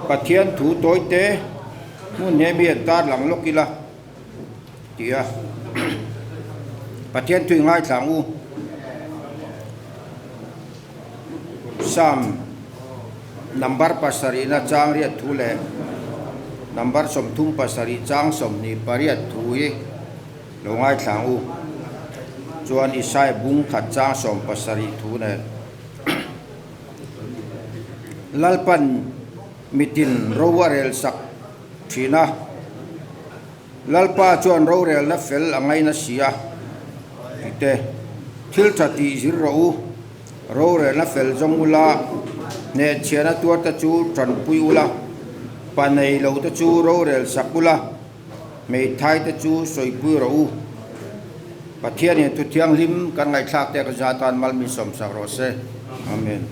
Pathian thu tawite hmun he mi an tarlang lawk ila ti a, Pathian thu i ngaithla ang u. Psalm number pasarihna chang riat thu leh number 37 chang 28 thu hi lo ngaithla ang u. Chuan Isaiah bung khat chang 17 thu nen. Lalpan mitin ro a rel sak thin a, Lalpa chuan rorelna fel a ngaina si a, tite, Thil tha tih zir rawh u, rorelna fel zawng ula, hnehchhiahna tuarte chu tanpui ula, pa nei lote chu rorel sak ula, hmeithaite chu sawipui rawh u. Pathianin thu thianghlim kan ngaihthlak te ka za tan mal min sawmsak rawh se. Amen.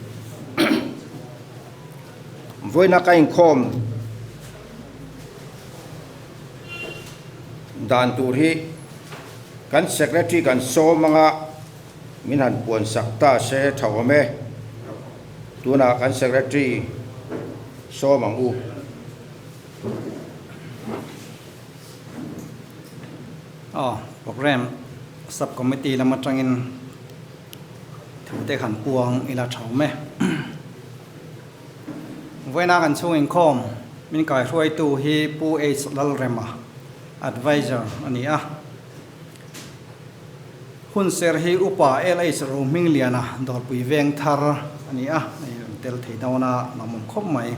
Vawiina ka inkhawm dan tur hi kan secretary kan sawm anga min han puan sak ta se tha awm e. Tunah kan secretary sawm ang u. Aw, program sub committee lam atangin thu te han puang ila tha awm e. Vawiina kan chhung inkhawm min kaihruaitu hi Pu H Lalrema, Adviser a ni a. Hun ser hi Upa LH Rohmingliana Dawrpui Veng thar a ni a, hei rawn tel thei dawn a lawmawm khawp mai.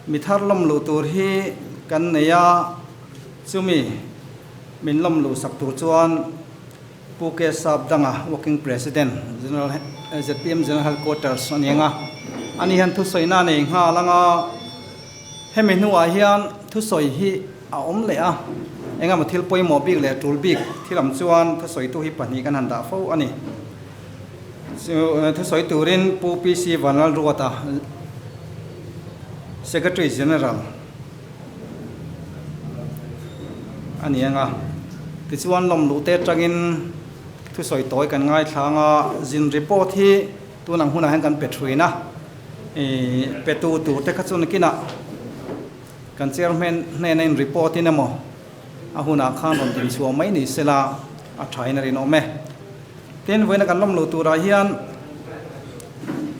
Mi thar lawm luh tur hi kan nei a, chumi min lawm luh sak tur chuan Pu K Sap danga Working President, General zpm General Headquarters a ni ang a, ani hian thusawina a nei nghal ang a, hemi hnuah hian thusawi hi a awm leh a, engemaw thil pawimawh bik leh tul bik thil ang chuan thusawitu hi pahnih kan han dah fo a ni. Chu thusawi turin Pu PC Vanlalruata, Secretary General, A ni ang a, tichuan lawmluh te atangin thusawi tawi kan ngaithla ang a, zin report hi tun ang hunah hian kan pe thin a, ih pe tu tur te kha chu nakinah kan chairman hnena in report in emaw a hunah khan rawn din chhuah mai ni sela a thain a rinawm e. Tin, vawiina kan lawmluh turah hian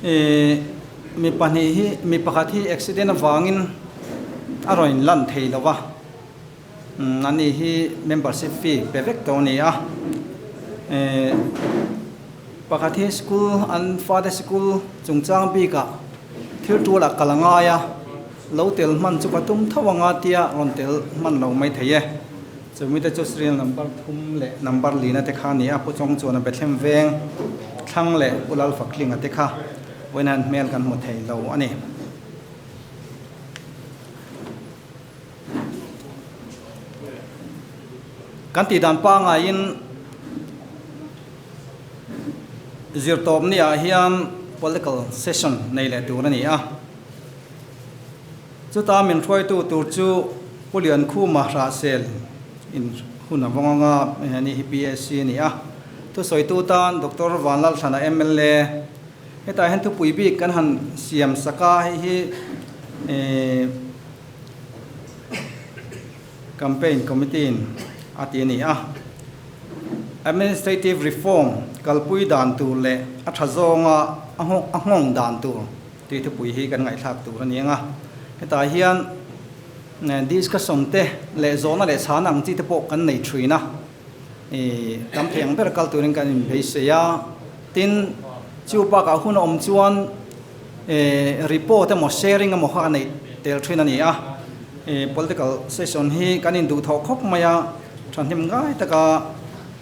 ih mi pahnih hi mi pakhat hi accident avangin a rawn inlan thei lo va, ani hi membership fee pe vek tawh a ni a, ih pakhat hi school an fate school chungchang bikah thil tul a kal a ngai a, lo tel hman chu ka tum tho anga tia rawn tel hman lo mai thei e. Chumi te chu serial number thum leh number lina te kha a ni a, Pu Chawng chuan a Bethlehem veng thlang leh Pu Lalfaklinga te kha vawiin hian hmel kan hmu thei lo a ni. Kan tih dan pangaiin zirtawpni ah hian political session nei leh tur a ni a. Chuta min hruaitu tur chu Pu Liankhuma Hrahsel in hun a vawng anga heni hi PAC a ni a. Thusawitu tan Doctor Vanlalthlana mla hetah hian thupui bik kan han siam sak a, hei hi Campaign Committee in a ti a ni a. Administrative Reform kalpui dan tur leh a tha zawnga a nghawng dan tur. Tui thupui hi kan ngaihthlak tur a ni ang a, hetah hian discussion te leh zawhna leh chhana ang chi te pawh kan nei thin a, ih tam thei ang ber kal turin kan inbeisei a, tin chu bakah hun a awm chuan ih report emaw sharing emaw kha ka neih tel thin a ni a, ih political session hi kan induhthawh khawp mai a, thahnem ngai taka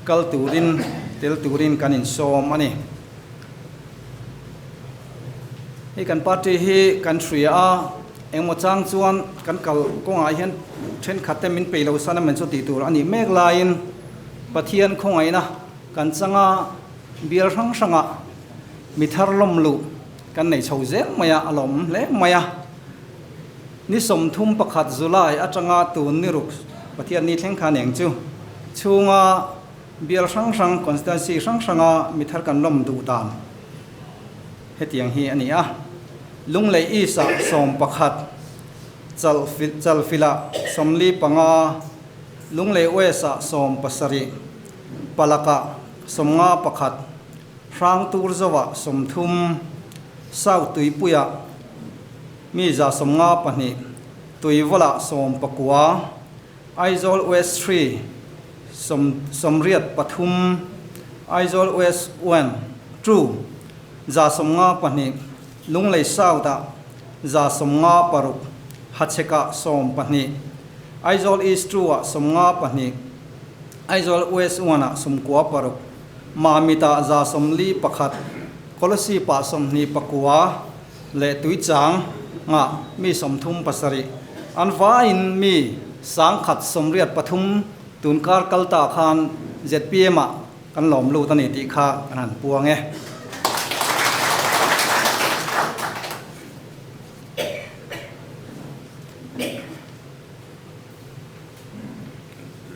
kal turin tel turin kan insawm a ni. Hei kan party hi kan hria a, engmaw chang chuan kan kal kawngah hian thenkhat te min peih lo san a men chu tih tur a nih mek laiin Pathian khawngaihna kan changa bial hrang hrangah mi thar lawm luh kan nei chho zel mai a, a lawm hle mai a. Ni 31 July atanga tun ni ruk Pathian ni thleng khan eng chu chhunga Bial hrang hrang, constituency hrang hranga mi thar kan lawm duh dan hetiang hi a ni a. Lunglei East ah 11, Chalfilh-ah 45, Lunglei West-ah 17, Palakah 51, Hrangturzovah 30, South Tuipuiah mi 152, Tuivawlah 19, Aizawl West 3, 83, Aizawl West 1, 2, 52, Lunglei South-ah 56, Hachhekah 12, Aizawl East 2-ah 52, Aizawl West 1-ah 96, Mamitah 41, Kolasib-ah 29 leh Tuichang ngah mi 37. An vaiin mi 183 tunkar kal ta khan ZPM-ah kan lawm lut a ni tih kha kan han puang e.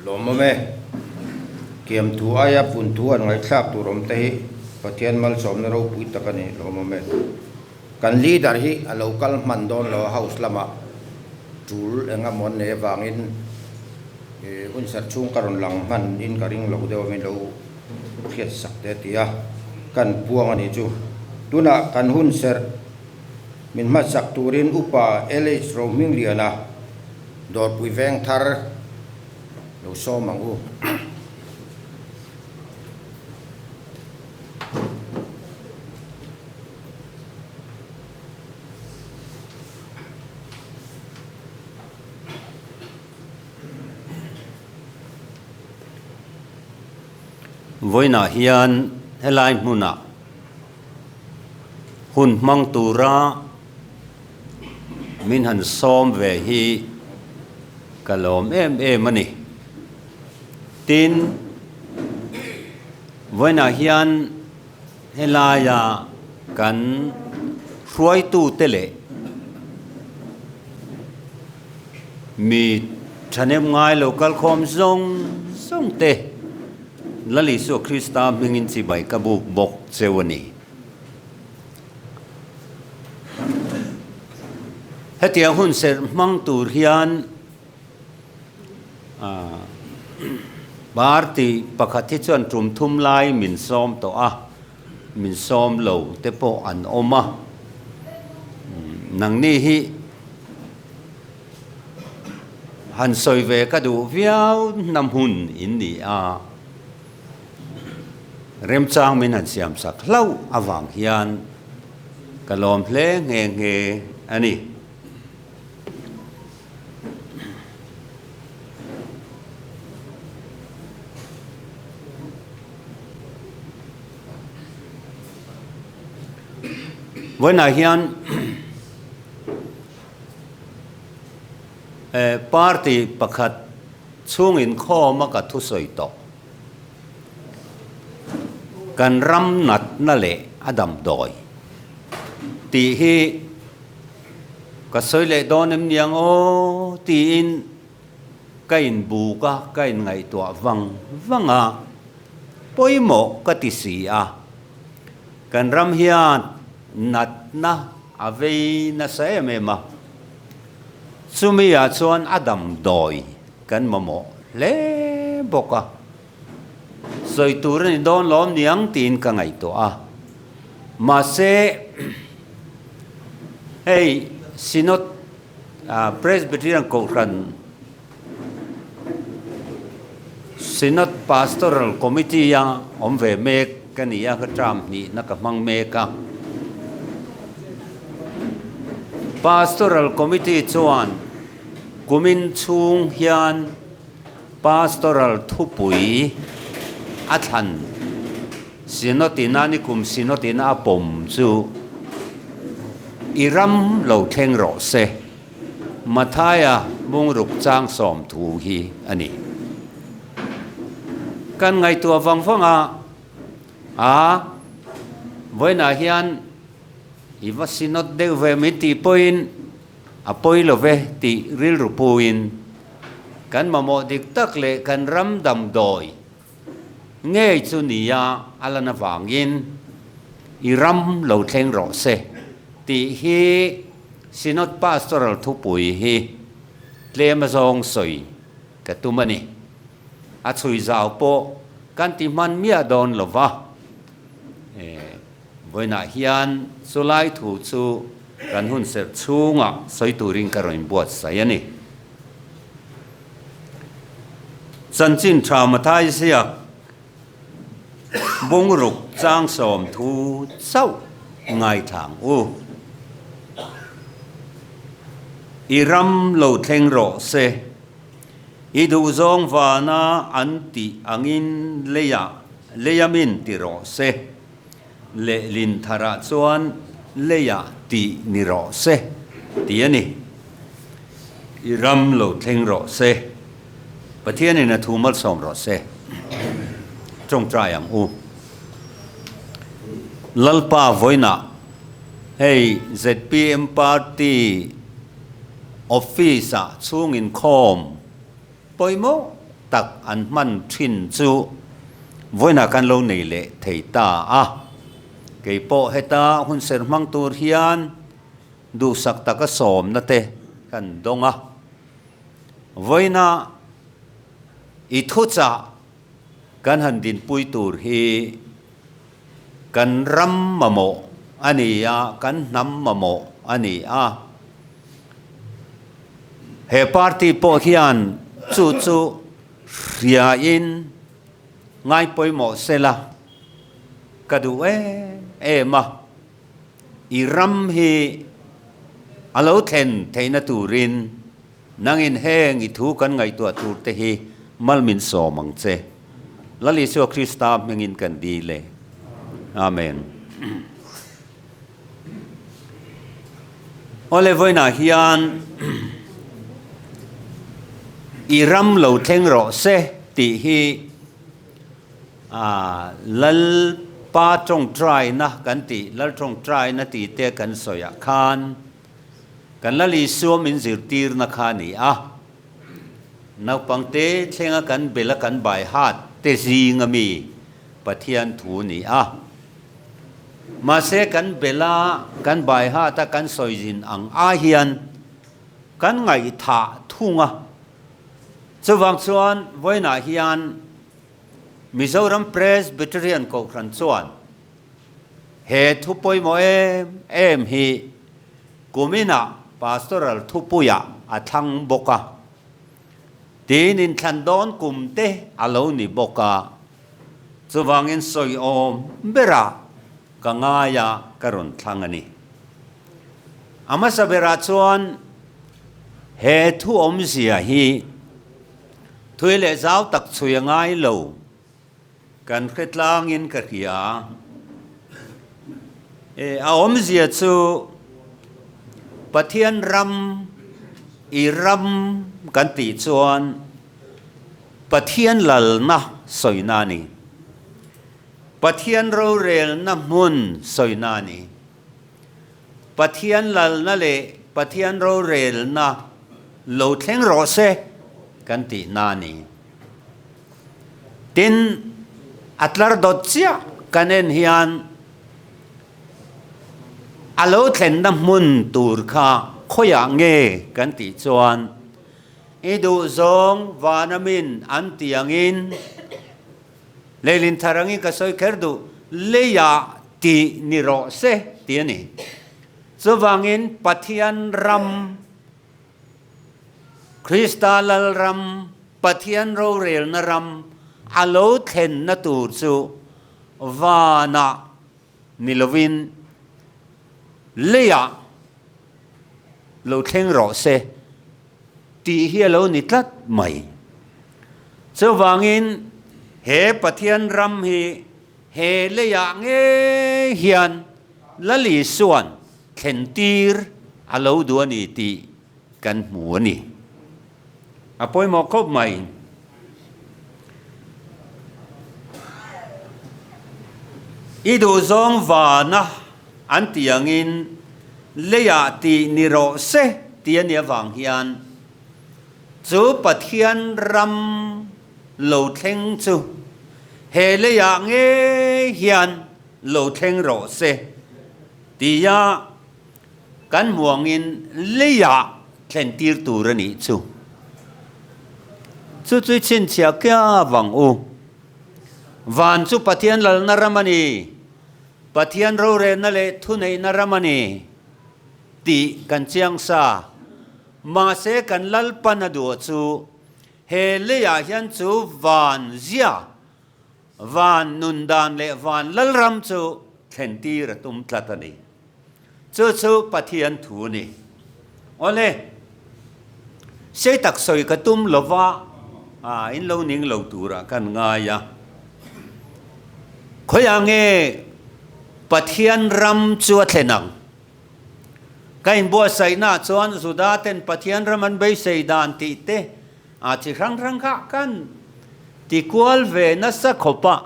Lawmawm e. Kiam thu aia pun thu an ngaihthlak tur awm te hi Pathian malsawmna ropui tak a ni. Lawmawm e. Kan leader hi a lo kal hman dawn lo a house lamah tul eng emaw an nei avangin hun serh chhung ka rawn lang hman in ka ring lo deuh a min lo hriat sak te a ti a, kan puang a nih chu. Tunah kan hun serh min hmasak turin Upa LH Rohmingliana Dawrpui veng thar lo sawm ang u. Vawiinah hian helai hmunah hun hmang tura min han sawm ve hi ka lawm em em a ni. Tin, vawiinah hian Helaia kan hruaitute leh mi thahnem ngai lo kalkhawm zawng zawng te Lal Isua Krista hmingin chibai ka buk bawk cheu a ni. Hetiang hun serh hmang tur hian Party pakhat hi chuan tum thum lai min sawm tawh a, min sawm lo te pawh an awm a. Nangni hi han sawi ve ka duh viau na hmun in ni a, remchang min han siam sak hlauh avang hian ka lawm hle nghe nghe a ni. Vawiinah hian party pakhat chhung inkhawm a ka thusawi tawh. Kan ram natna leh a damdawi tih hi Ka sawi leh dawn em niang aw tiin ka inbuk a, ka inngaihtuah vang vang a, pawimawh ka ti si a. Kan ram hian natna a vei nasa em em a, chumi ah chuan a damdawi kan mamawh hle bawk a. Sawi tur a ni dawn lawm niang tiin ka ngaihtuah a. Mahse, hei Synod Presbyterian Kohhran Synod Pastoral Committee a awm ve mek ka ni a, ka term hnihna ka hmang mek a. Pastoral Committee chuan kumin chhung hian Pastoral thupui a thlan Synod ina nikum Synod ina a pawm chu i ram lo thleng rawh se, Mathaia bungruk chang sawm thu hi a ni. Kan ngaihtuah vang vang a, a vawiinah hian i va Synod deuh ve min tih pawhin A pawi lo ve tih rilru puin kan mamawh dik tak leh kan ram damdawi ngei chu nia a lan avangin i ram lo thleng rawh se tih hi Synod Pastoral thupui hi tlem azawng sawi ka tum a ni. A chhui zau pawh kan ti hman miah dawn lo va. Vawiinah hian chulai thu chu kan hun serh chhungah sawi turin ka rawn buatsaih a ni. Chanchin tha Mathai ziak bungruk chang 30 chauh ngaithlang u. I ram lo thleng rawh se. I duhzawng vana an tih angin leiah leia min ti rawh se. Lehlin tharah chuan leiah tih ni rawh se tih a ni. I ram lo thleng rawh se. Pathianin a thu malsawm rawh se. Tawngtai ang u. Lalpa vawiinah hei zpm party office ah chhung inkhawm pawimawh tak an hman thin chu vawiinah kan lo nei leh thei ta a. Keipawh heta hunser hmang tur hian duhsak taka sawmna te kan dawng a. Vawiina i thuchah kan han dinpui tur hi kan ram mamawh a ni a, kan hnam mamawh a ni a. He party pawh hian chu chu hriain ngai pawimawh sela ka duh em em a. I ram hi a lo thlen theihna turin nangin heng i thu kan ngaihtuah tur te hi mal min sawm ang che. Lal Isua Krista hmingin kan dil e. Amen. Awle vawiinah hian i ram lo thleng rawh se tih hi Lalpa tawngtaina kan tih, Lal tawngtaina tih te kan sawiah khan kan Lal Isua min zirtirna kha a ni a. Naupangte thlenga kan bela kan bai hat te zinga mi Pathian thu a ni a. Mahse kan bela kan bai hat a kan sawi zin ang ai hian kan ngaihthah thung a. Chuvang chuan vawiinah hian Mizoram Presbyterian Kohhran chuan he thu pawimawh em em hi kuminah Pastoral thupuiah a thlang bawk a, tiin inthlan dawn kum te a lo ni bawk a, chuvangin sawi awm berah ka ngai a ka rawn thlang a ni. A hmasa berah chuan he thu awmzia hi Thui leh zau tak chhui a ngai lo. Kan hre tlangin ka hria. E, a awmzia chu Pathian ram, i ram kan tih chuan Pathian lalna sawina a ni. Pathian rorelna hmun sawina a ni. Pathian lalna leh Pathian rorelna lo thleng rawh se kan tih na a ni. Tin, a tlar dawt chiah kan en hian a lo thlenna hmun tur kha khawiah nge kan tih chuan i duhzawng vana min an tih angin Leilin thar angin ka sawi kher duh, leiah tih ni rawh se tih a ni. Chuvangin Pathian ram, Krista Lalram, Pathian rorelna ram a lo thlenna tur chu vanah ni lovin leiah lo thleng rawh se tih hi a lo ni tlat mai. Chuvangin he Pathian ram hi he leiah ngei hian Lal Isua'n thlen tir a lo duh a ni tih kan hmu a ni. A pawimawh khawp mai. I duhzawng vana an tih angin leiah tih ni rawh se tih a nih avang hian chu Pathian ram lo thleng chu he leiah ngei hian lo thleng rawh se tia. Kan hmuangin leiah thlentir tur a nih chu. Chu chu i chhinchhiah kia vang u. Van chu Pathian lalna ram a ni, Pathian rorelna leh thuneihna ram a ni tih kan chiang sa. Mahse kan Lalpan a duh chu he leiah hian chu van zia, van nun dan leh van lalram chu thlentir a tum tlat a ni. Chu chu Pathian thu a ni. Awle, sei tak sawi ka tum lova, in lo ning lo turah kan ngai a. Khawiah nge Pathian ram chu a thlen ang? Ka inbuatsaihnaah chuan Juda ten Pathian ram an beisei dan tih te a chi hrang hrang kha kan ti kual ve nasa khawp a,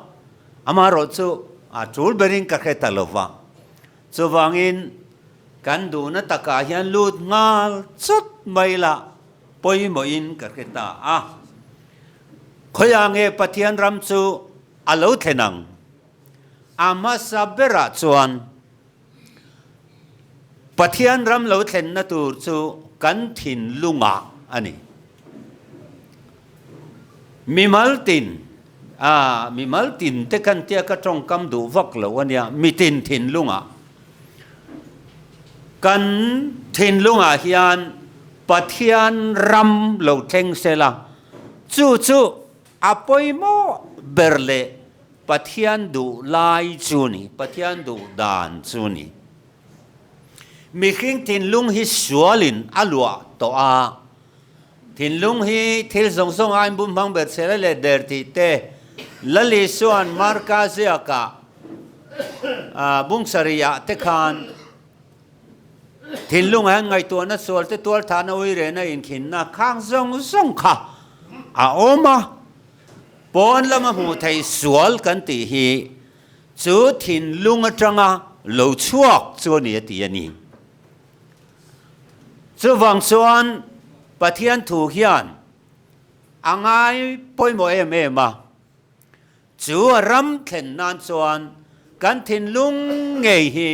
amaherawh chu a tul berin ka hre ta lo va. Chuvangin kan duhna takah hian lut nghal chawt mai la pawimawhin ka hre ta a. Khawiah nge Pathian ram chu a lo thlen ang? A hmasa berah chuan Pathian ram lo thlenna tur chu kan thinlungah a ni. Mimal tin, a mimal tin te kan tia ka tawngkam duh vak lo a nia, mitin thinlungah. Kan thinlungah hian Pathian ram lo thleng sela, chu chu a pawimawh ber leh Pathian duh lai chu ni, Pathian duh dan chu ni. Mihring thinlung hi sualin a luah tawh a, thinlung hi thil zawng zawng a inbum hmang ber chhela leh der tih te Lal Isua'n Marka ziakah bungsarihah te khan thinlungah hian ngaihtuahna sual te tualthahna uirehna inkhinna khang zawng zawng kha a awm a. Pawn lama hmuh theih sual kan tih hi chu thinlung atanga lo chhuak chu a ni a ti a ni. Chuvang chuan Pathian thu hian a ngai pawimawh em em a, chu a ram thlen nan chuan kan thinlung ngei hi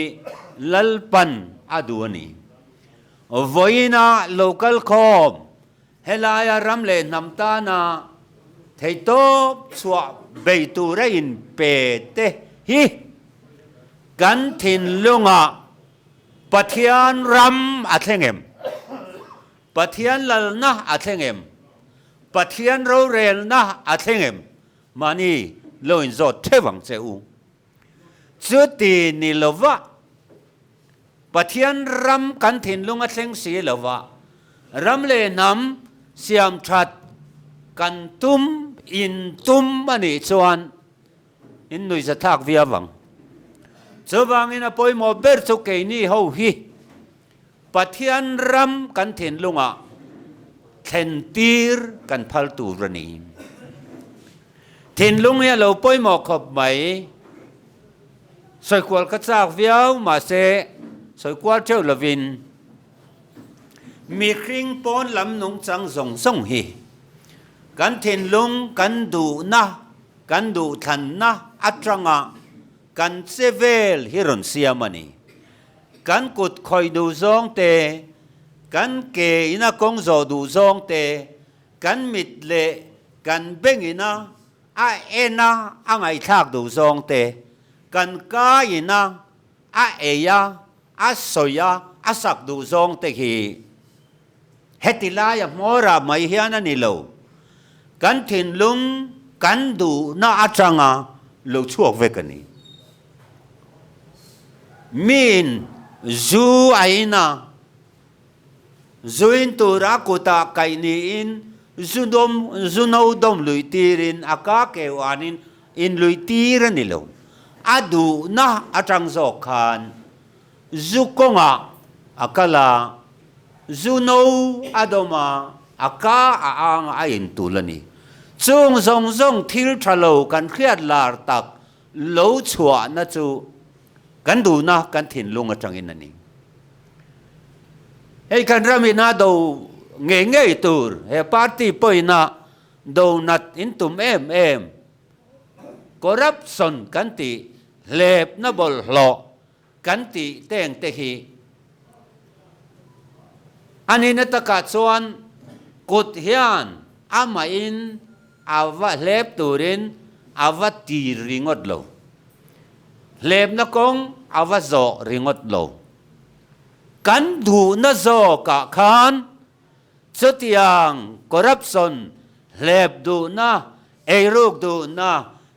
Lalpan a duh a ni. Vawiina lo kal khawm Helaia ram leh hnam tana theihtawp chhuah bei tura inpe te hi kan thinlungah Pathian ram a thleng em? Pathian lalna a thleng em? Pathian rorelna a thleng em? Mahni lo inzawt theuh ang che u. Chuti ni lova Pathian ram kan thinlung a thleng si lova, ram leh hnam siam that kan tum in tum a nih chuan in nuihza thlak viau ang. Chuvangin a pawimawh ber chu keini ho hi Pathian ram kan thinlungah thlen tir kan phal tur a ni. Thinlung hi a lo pawimawh khawp mai. Sawikual ka chak viau mahse sawikual theuh lovin mihring pawn lam nungchang zawng zawng hi kan thinlung kan duhna kan duhthlanna atanga kan che vel hi rawn siam a ni. Kan kut khawih duh zawng te, kan ke ina kawng zawh duh zawng te, kan mit leh kan beng ina a en a a ngaihthlak duh zawng te, kan ka ina a ei a, a sawi a, a sak duh zawng te hi heti laia hmawrah mai hian a ni lo. Kan thinlung kan duhna atanga lo chhuak vek a ni. Miin zu a in a, zuin tura kutah kaih niin zu dawm, zu no dawm luih tirin a ka keu anin in luih tir a ni lo. A duhna atang zawk khan zu kawngah a kal a, zu no a dawm a, a ka a ang a in tul a ni. Chung zawng zawng thil tha lo kan hriat lar tak Lo chhuahna chu kan duhna kan thinlung atangin a ni. Hei kan ram ina do ngei ngei tur he party pawhina do nat in tum em em corruption kan tih hlepna bawlhhlawh kan tih teng te hi. A nihna takah chuan kut hian amahin a va hlep turin a va tir ringawt lo. Hlepna kawng a va zawh ringawt lo. Kan duhna zawkah khan chutiang corruption, hlep duhna, eiruk duhna,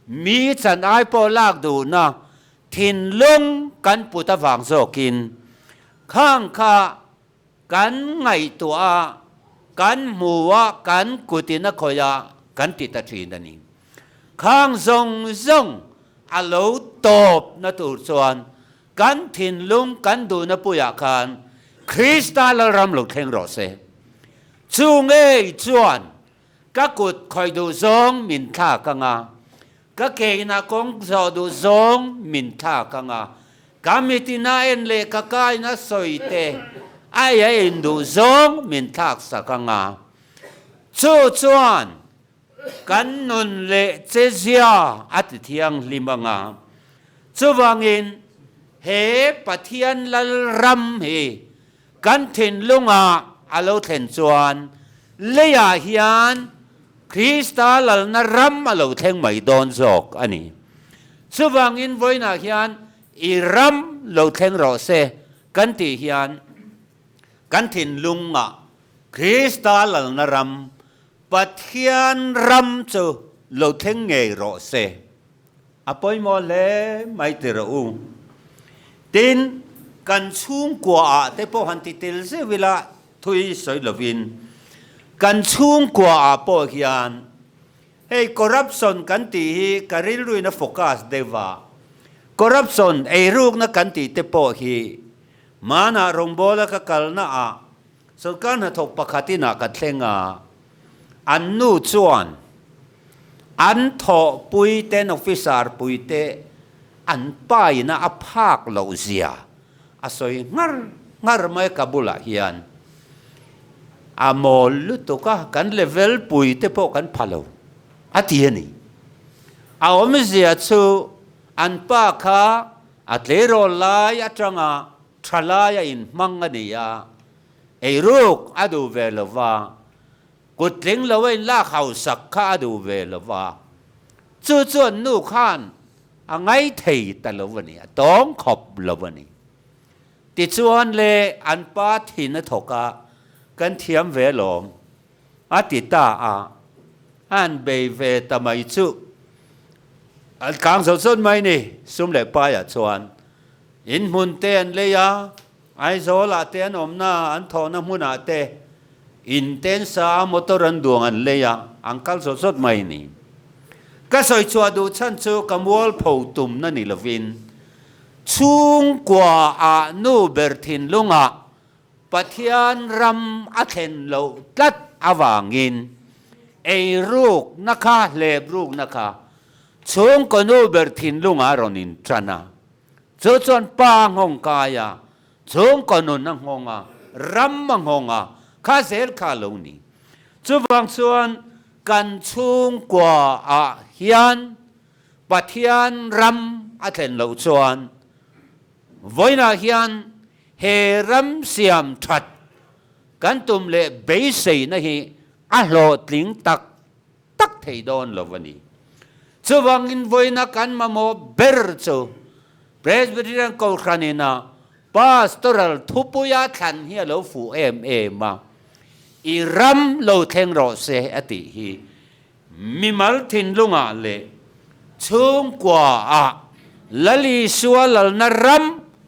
mi chan ai pawh lak duhna thinlung kan put avang zawkin khang kha kan ngaihtuah a, kan hmu a, kan kutin a khawih a, kan ti ta thin a ni. Khang zawng zawng a lo tawpna tur chuan kan thinlung kan duhna puiah khan Krista Lalram lo thleng rawh se. Chu ngei chuan ka kut khawih duh zawng min thlak ang a, ka keina kawng zawh duh zawng min thlak ang a, ka mitina en leh ka kaina sawi te aia in duh zawng min thlak sak ang a. Chu chuan Kan nun leh chezia a ti thianghlim ang a. Chuvangin he Pathian Lalram hi kan thinlungah a lo thlen chuan leiah hian Krista Lalna ram a lo thleng mai dawn zawk a ni. Chuvangin vawiinah hian i ram lo thleng rawh se kan tih hian kan thinlungah Krista Lalna ram Pathian ram chu lo thleng ngei rawh se. A pawimawh hle mai ti rawh u. Tin, kan chhungkua ah te pawh han ti tel zeuh ila thui sawi lovin, kan chhungkua ah pawh hian hei corruption kan tih hi ka rilruin a focus deuh a, corruption eirukna kan tih te pawh hi hmanah rawngbawla ka kalna ah Sorkar hnathawk pakhat inah ka thleng a, an nu chuan an thawhpui ten officer puite an paina a phak loh zia a sawi nghar nghar mai ka bulah hian a mawl lutuk a, kan level puite pawh kan pha lo a ti a ni. A awmzia chu an pa kha a tleirawl lai atanga Thalai a inhmang a ni a, eiruk a duh ve lo va, kut tling lo a inlak hausak kha a duh ve lo va, chu chuan nu khan a ngaithei ta lo a ni, a tawng khawp lo a ni. Tichuan le an pa thin a thawk a, kan thiam ve lawm a ti ta a, an bei ve ta mai chu an kang zo chun mai ni, sum leh paiah chuan In hmun te an lei a, Aizawl-ah te an awmna, an thawhna hmunah te in te an sa a, motor an duang an lei a, an kal zawt zawt mai a ni. Ka sawi chhuah duh chhan chu ka mualpho tumna ni lovin chhungkua ah nu ber thinlungah Pathian ram a thlen loh tlat avangin eirukna kha, hleprukna kha chhungkaw nu ber thinlungah a rawn intan a. Chu chuan pa nghawng kai a, chhungkaw nun a nghawng a, ram a nghawng a, kha zel kha a lo ni. Chuvang chuan kan chhungkua ah hian Pathian ram a thlen loh chuan vawiinah hian he ram siam that kan tum leh beiseina hi a hlawhtling tak tak thei dawn lo a ni. Chuvangin vawiina kan mamawh ber chu Presbyterian Kohhran ina Pastoral thupuia thlan hi a lo fuh em em a, I ram lo thleng rawh se a tih hi mimal thinlungah leh chhungkuaah Lal Isua lalna ram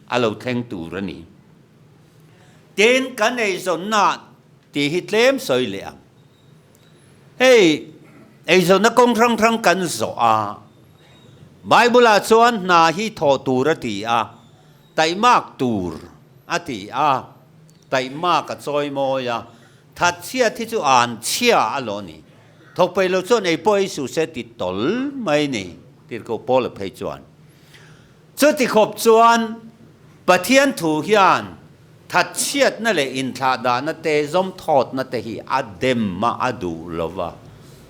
a lo thleng tur a ni. Tin, kan eizawnna tih hi tlem sawi leh ang. Hei, eizawnna kawng hrang hrang kan zawh a, Bible-ah chuan hna hi thawh tur a ti a, taihmak tur a ti a, taihmak a chawi mawi a, thatchhiat hi chu an chhia a lo ni. Thawk peih lo chuan ei pawh ei suh se ti tawl mai ni, tirhkoh Paula phei chuan. Chuti khawp chuan Pathian thu hian thatchhiatna leh inthlahdahna te, zawmthawtna te hi a dem a, a duh lo va,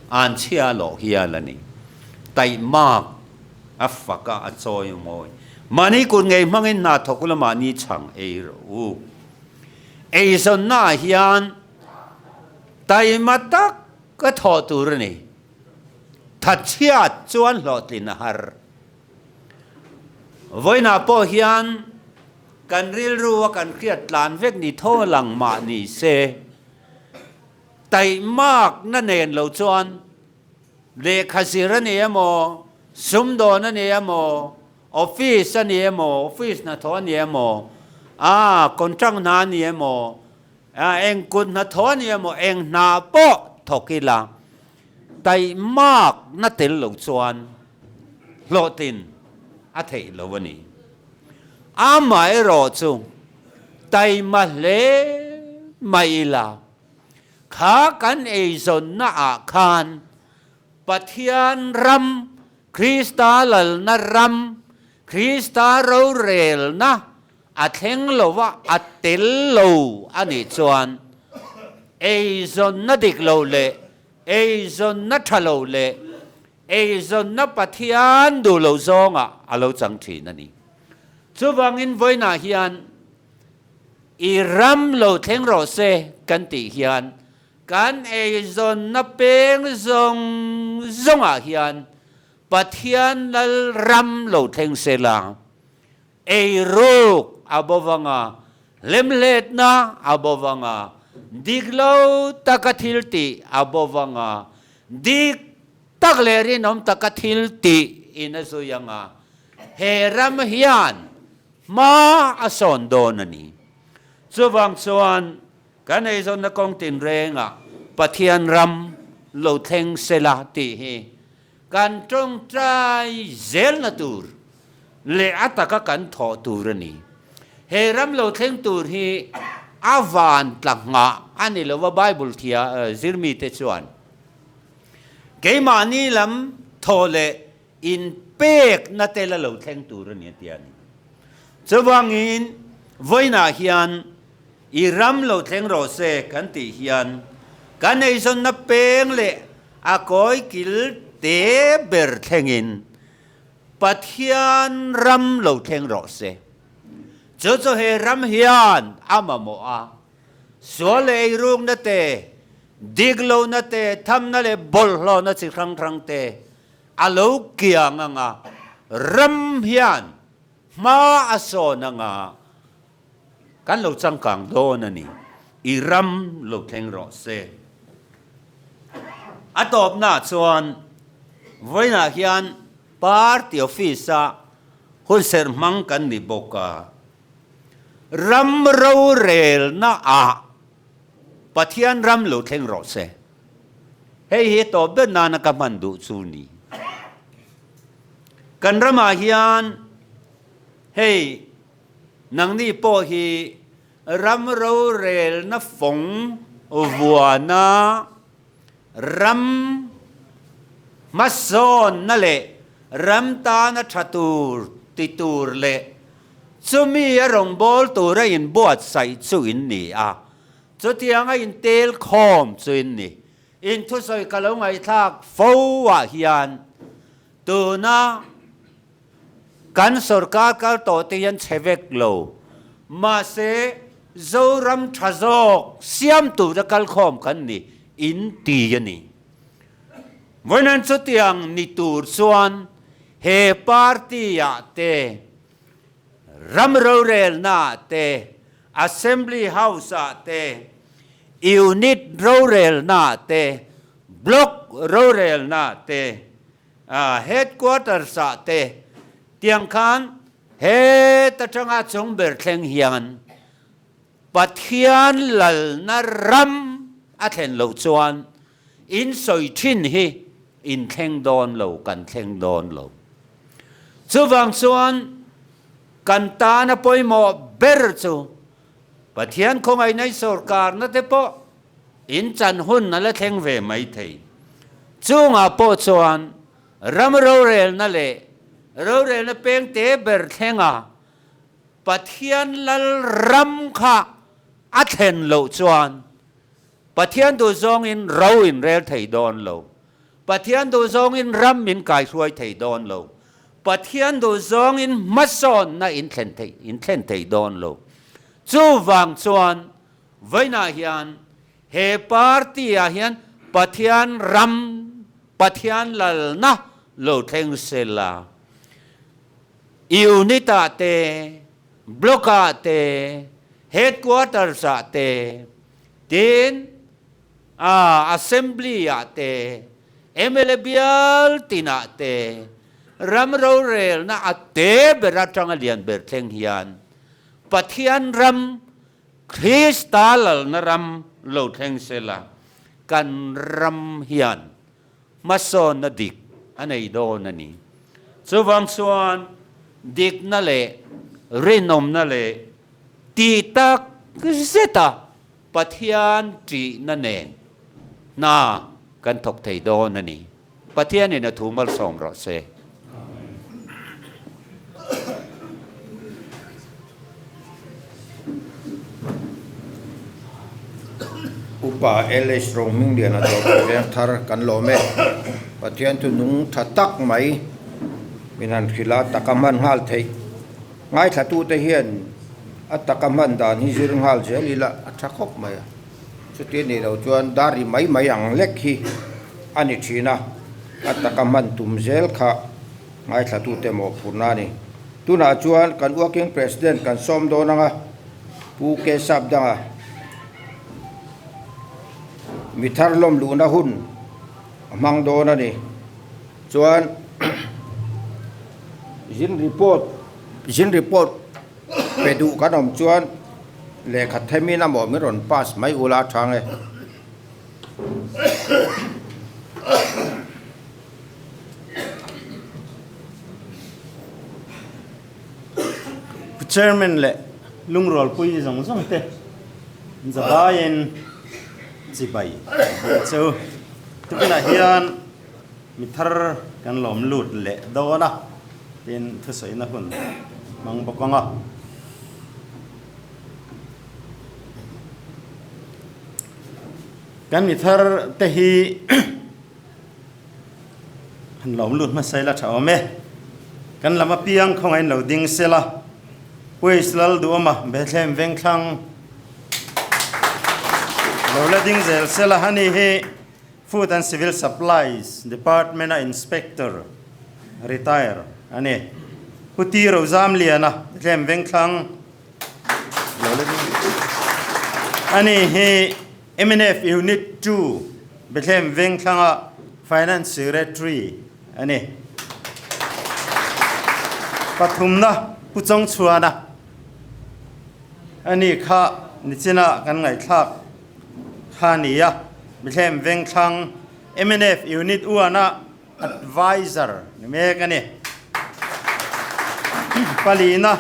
an chhia lawh hial a ni. Taihmak a fak a, a chawi mawi. Mahni kut ngei hmangin hna thawk ula mahni chhang ei rawh u. Eizawnnaah hian taima tak ka thawh tur a ni. Thatchhiat chuan hlawhtlin a har. Vawiinah pawh hian kan rilru a kan hriat tlan vek ni tho lang mah ni se, taihmakna nen lo chuan lehkha zir a ni emaw, sumdawn a ni emaw, office a ni emaw, office hnathawh a ni emaw, aa contract hna a ni emaw, aa eng kut hnathawh a ni emaw, eng hna pawh thawk ila taihmakna tel lo chuan hlawhtlin a theih lo a ni. Amaherawh chu taima hle mai ila kha kan eizawnna ah khan Pathian ram, Krista lalna ram, Krista rorelna a thleng lo a, a tel lo a nih chuan eizawnna dik lo leh eizawnna tha lo leh eizawnna Pathian duh lo zawngah a lo chang thin a ni. Chuvangin vawiinah hian i ram lo thleng rawh se kan tih hian kan eizawnna peng zawng zawngah hian Pathian lal ram lo thleng se la, Eiruk a bo vanga, hlemhletna a bo vanga, dik lo taka thil tih a bo vanga, dik tak leh rinawm taka thil tih in a zui anga, he ram hian hma a sawn dawn a ni. Chuvang chuan kan eizawnna kawng tinrengah Pathian ram lo thleng sela tih hi Kan tawngtai zelna tur leh a taka kan thawh tur a ni. He ram lo thleng tur hi a van tla nghah a ni lo va, Bible thia zirmite chuan keimahni lam thawh leh inpekna te la lo thleng tur a ni a ti a ni. Chuvangin vawiinah hian I ram lo thleng rawh se kan tih hian kan eizawnna peng leh a kawi kil te ber thlengin Pathian ram lo thleng rawh se. Chu chu he ram hian a mamawh a, sual leh eirukna te, dik lohna te, thamna leh bawlhhlawhna chi hrang hrang te a lo kiang anga ram hian hma a sawn anga Kan lo changkang dawn a ni. I ram lo thleng rawh se. A tawpnaah chuan vawiinah hian party office-a hunserh hmang kan ni bawk a. Ram rorelnaah Pathian ram lo thleng rawh se. Hei hi tawp ber nana ka hman duh chu ni. Kan ramah hian hei Nangni pawh hi ram rorelna fawng vuana ram hmasawnna leh ram tana tha tur ti tur leh chumi a rawngbâwl tura inbuatsaih chu in ni a, chutianga intel khawm chu in ni. In thusawi ka lo ngaihthlak fo ah hian tuna Kan sorkar kal tawh te hian chhe vek lo. Mahse, Zoram tha zawk siam tura kalkhawm kan ni in ti a ni. Vawinan chutiang ni tur chuan he party ah te, ram rorelna ah te, Assembly House ah te, Unit rorelna ah te, Block rorelna ah te, Headquarters ah te tiang khan heta tanga chung ber thleng hian Pathian lalna ram a thlen loh chuan in sawi thin hi in thleng dawn lo, kan thleng dawn lo. Chuvang chuan kan tana pawimawh ber chu Pathian khawngaihna i sawrkarna te pawh In chan hun a la thleng ve mai thei. Chungah pawh chuan ram rorelna leh rorelna peng te ber thlenga Pathian lal ram kha a thlen loh chuan Pathian duh zawngin ro in rel thei dawn lo. Pathian duh zawngin ram min kaihruai thei dawn lo. Pathian duh zawngin hmasawnna in thlen thei in thlen thei dawn lo. Chuvang chuan. Vawiinah hian he party ah hian Pathian ram, Pathian lalna lo thleng sela, unit ah te, block ah te, headquarters ah te, tin a assembly ah te, mla bial tinah te, ram rorelna a te ber atanga lian ber thleng hian Pathian ram, Krista lalna ram lo thleng sela, kan ram hian hmasawnna dik a nei dawn a ni. Chuvang chuan dikna leh rinawmna leh tih tak zeta Pathian ṭihna nen hna kan thawk thei dawn a ni. Pathianin a thu malsawm rawh se. Upa LH Rohmingliana dawrpui veng thar kan lawm e. Pathian chu nung tha tak mai min han hrilh a, taka hman nghal theih. Ngaithlatute hian a taka hman dan hi zir nghal zel ila a tha khawp mai a. Chuti nih loh chuan dar ri mai mai ang lek hi a ni thin a, a taka hman tum zel kha ngaithlatute mawhphurhna a ni. Tunah chuan kan Working President kan sawm dawn ang a, Pu K Sapdanga mi thar lawm luhna hun a hmang dawn a ni. Chuan zin report zin report pe duh kan awm chuan lehkha themin a mawh min rawn pass mai ula a chang e. Pu Chairman leh lungrualpui zawng zawng te zavaiin chibai a che u. Tukinah hian Mi thar kan lawm lut leh dawn a, tin thusawina hun hmang bawk ang a. Kan mi thar te hi han lawm lut hmasa ila tha awm e. Kan lam apiang khawngain lo ding sela, Puais lal duhawma Bethlehem vengthlang lo la ding zel sela, ani hi Food and Civil Supplies Department-a Inspector, Retire, a ni. Pu Ti Rozamliana, Bethlehem Vengthlang, a ni hi mnf Unit ii, Bethlehem Vengthlanga Finance Secretary a ni. Pathumna, Pu Chawngchhuana a ni kha nichina kan ngaihthlak. Kha ni a, Bethlehem Vengthlang mnf Unit uana Adviser ni mek a ni. Palina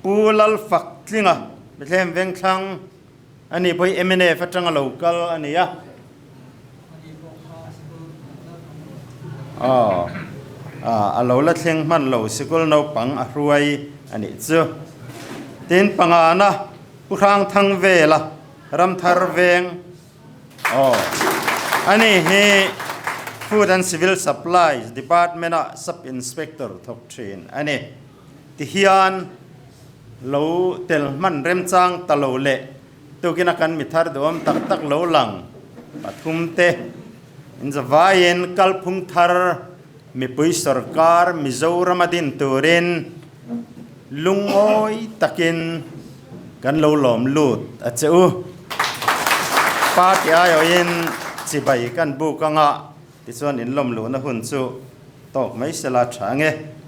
Pu Lalfak Tlinga Bethlehem Vengthlang a ni pawh hi mnf atanga lo kal a ni a. Aw, a lo la thleng hman lo sikul naupang a hruai a nih chu. Tin pangana Pu Hrangthang Vela Ramthar Veng aw a ni hi Food and Civil Supplies Department ah Sub Inspector thawk thin a ni. Tihian lo tel hman remchang ta lo leh tukin a kan mi thar duhawm tak tak lo lang pathum te in zavaiin kalphung thar mipui sorkar Mizoram a din turin Lungawi takin kan lo lawm lut a che u. Party aiawhin chibai kan buk anga tichuan in lawm luhna hun chu tawk mai sela tha ange.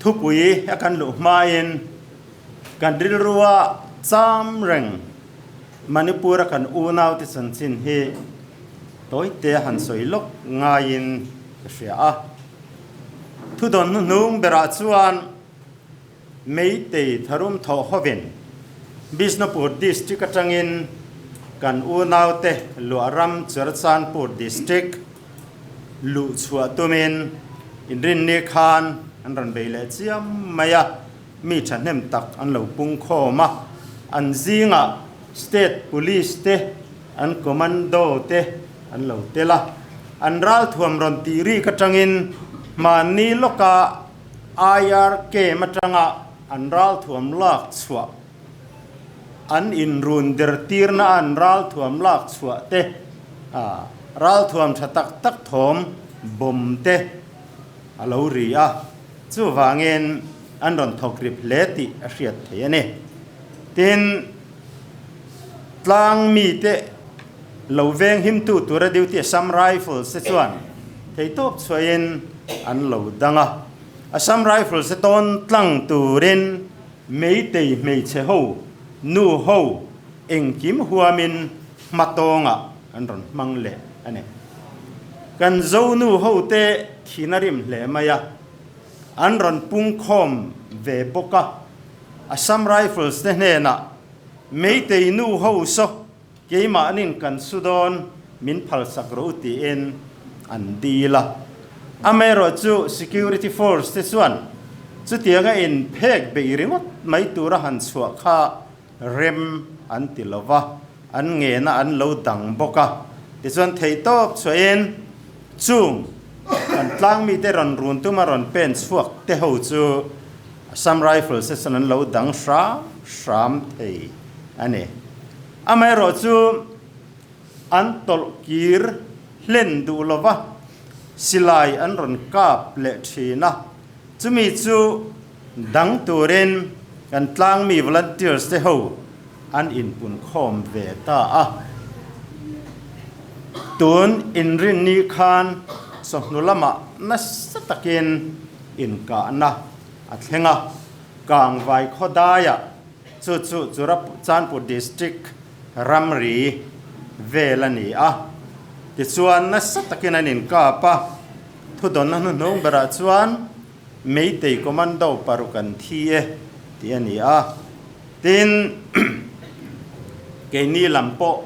Thupui a kan luh hmain kan rilrua cham reng Manipur a kan unaute chanchin hi Tawite han sawi lawk ngaiin ka hria a. Thudawn hnuhnung berah chuan Meitei tharum thawh hovin Bishnupur District atangin kan unaute luahram Churachandpur District luh chhuah tumin inrinni khan an rawn bei leh chiam mai a, mi thahnem tak an lo pung khawm a, an zingah State Police te, an Commando te an lo tel a, an ralthuam rawn tih rik atangin hmanni lawka IR camp atanga an ralthuam lak chhuah, an inrun der tirna an ralthuam lak chhuah te, ralthuam tha tak tak thawm bawm te a lo ri a, chuvangin an rawn thawk rip hle tih a hriat theih a ni. Tin, tlang mite lo veng himtu tura duty Assam Rifles te chuan theitawp chhuahin an lo dang a. Assam Rifles te tawn tlang turin Meitei hmeichhe ho, nu ho engkim huamin hma tawngah an rawn hmang leh a ni. Kan Zo nu ho te thin a rim hle mai a, an rawn pungkhawm ve bawk a. Assam Rifles te hnenah Meitei nu ho saw Keimahnin kan su dawn, min phalsak rawh u tiin an dil a. Amaherawhchu security force te chuan chutianga in phek beih ringawt mai tura han chhuah kha rem an ti lo va, an ngena an lo dang bawk a. Tichuan theihtawp chhuahin chung an tlangmite rawn run tuma rawn pen chhuak te ho chu Assam Rifles te chuan an lo dang hram hram thei a ni. Amaherawhchu, an tawlh kir hlen duh lova silai an rawn kap leh thin a, chumi chu dang turin kan tlangmi volunteers te ho an inpunkhawm ve ta a. Tun inrinni khan chawhnu lamah nasa takin inkahna a thleng a, Kangvai khawdaiah Chu chu Churachandpur District ramri vel a ni a, tichuan nasa takin an inkap a, thudawnna hnuhnung berah chuan Meitei Commando paruk an thi e tih a ni a, tin keini lam pawh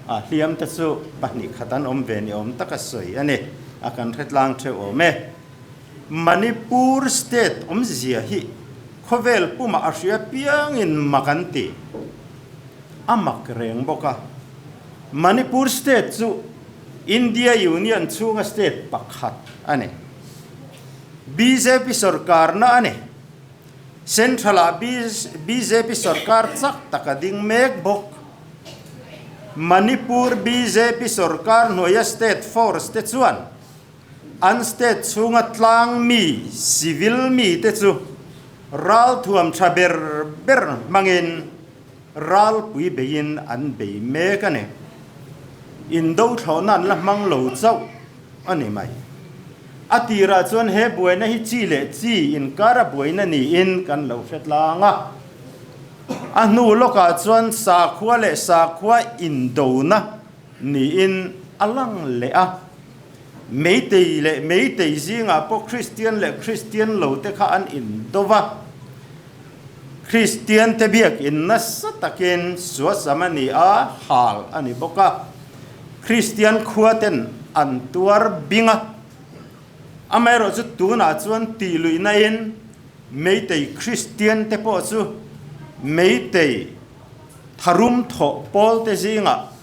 a hliam te chu 2 khat an awm ve ni awm taka sawi a ni, a kan hretlang theuh awm e. Manipur State awmzia hi khawvel pumah a hria piangin mak an ti. A mak reng bawk a. Manipur State chu India Union chhunga state pakhat a ni. Bjp sorkarna a ni. Central-ah bjp sorkar chak tak a ding mek bawk. Manipur bjp sorkar hnuaia state force te chuan An state chhunga tlang mi, civil mi te chu ralthuam tha ber ber hmangin ralpui beiin an bei mek a ni. Indo thlawhna an la hmang lo chauh a ni mai. A tirah chuan he buaina hi chi leh chi inkara buaina niin kan lo hre tlang a. A hnu lawkah chuan sakhua leh sakhua indona niin a lang leh a. Meitei leh Meitei zingah pawh Kristian leh Kristian lo te kha an indo va. Kristian te biakin nasa takin suasam a ni a, hal a ni bawk a. Kristian khua ten an tuar bing a. Amaherawhchu tunah chuan tih luihnain Meitei Kristian te pawh chu Meitei tharum thawh pawl te zingah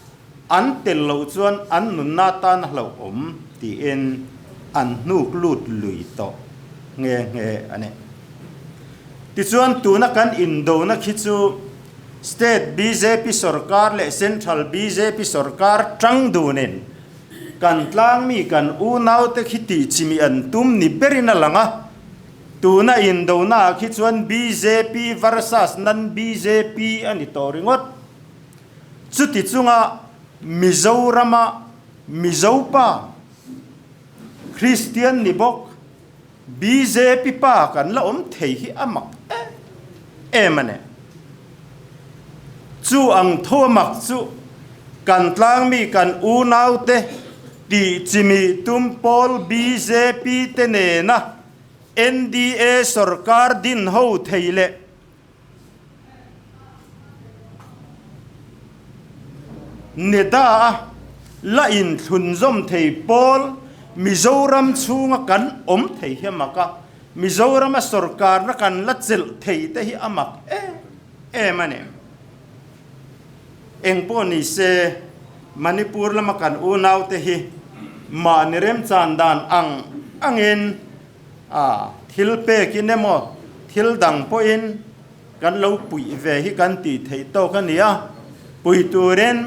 An tel loh chuan an nunna tan a hlauhawm tiin an hnuk lut lui tawh nghe nghe a ni. Tichuan tuna kan indona khi chu State bjp sorkar leh Central bjp sorkar tang dunin kan tlangmi kan unaute khi tihchimih an tum ni berin a lang a, tuna indonaah khi chuan bjp versus non-bjp a ni tawh ringawt. Chuti chunga Mizorama Mizopa Kristian ni bawk bjp pa kan la awm thei hi a mak em em a ni. Chu ang tho a mak chu kan tlangmi kan unaute tih chimih tum pawl bjp te nena NDA sorkar din ho thei leh. NEDA a la inthlunzawm thei pawl Mizoram chhunga kan awm thei hi a mak a, Mizorama sorkarna kan la chelh thei te hi a mak em em a ni. Engpawh ni se, Manipur lama kan unaute hi mahni remchan dan ang angin a thil pekin emaw thil dang pawhin kan lo puih ve hi kan tih theih tawk a ni a, pui turin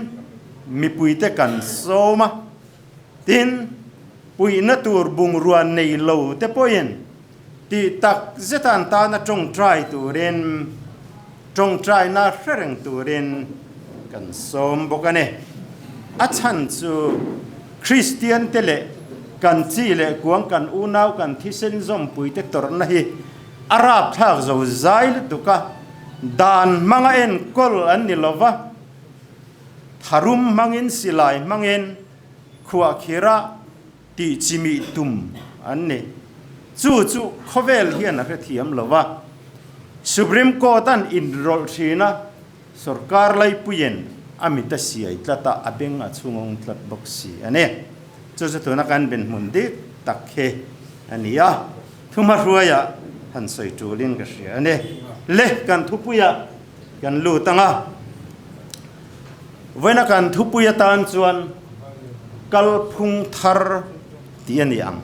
mipuite kan sawm a, tin puihna tur bungrua nei lo te pawhin tih tak zeta an tana tawngtai turin tawngtaina hre reng turin kan sawm bawk a ni. A chhan chu Kristian te leh kan chi leh kuang kan unau kan thisen zawmpuite tawrhna hi A rapthlak zo zai lutuk a, dan hmanga enkawl an ni lo va, tharum hmangin silai hmangin khuahkhira tih chimih tum an ni. Chu chu khawvel hian a hrethiam lo va, Supreme Court an inrawlh thin a, sorkar laipuiin a mit a siai tlat a, a beng a chhungawng tlat bawk si a ni. Chu chu tuna kan benhmun dik tak hi a ni a. Thumahruaia han sawi tulin ka hria a ni. Le kan thupuia kan lut ang a, vawiina kan thupui atan chuan kalphung thar tih a ni ang.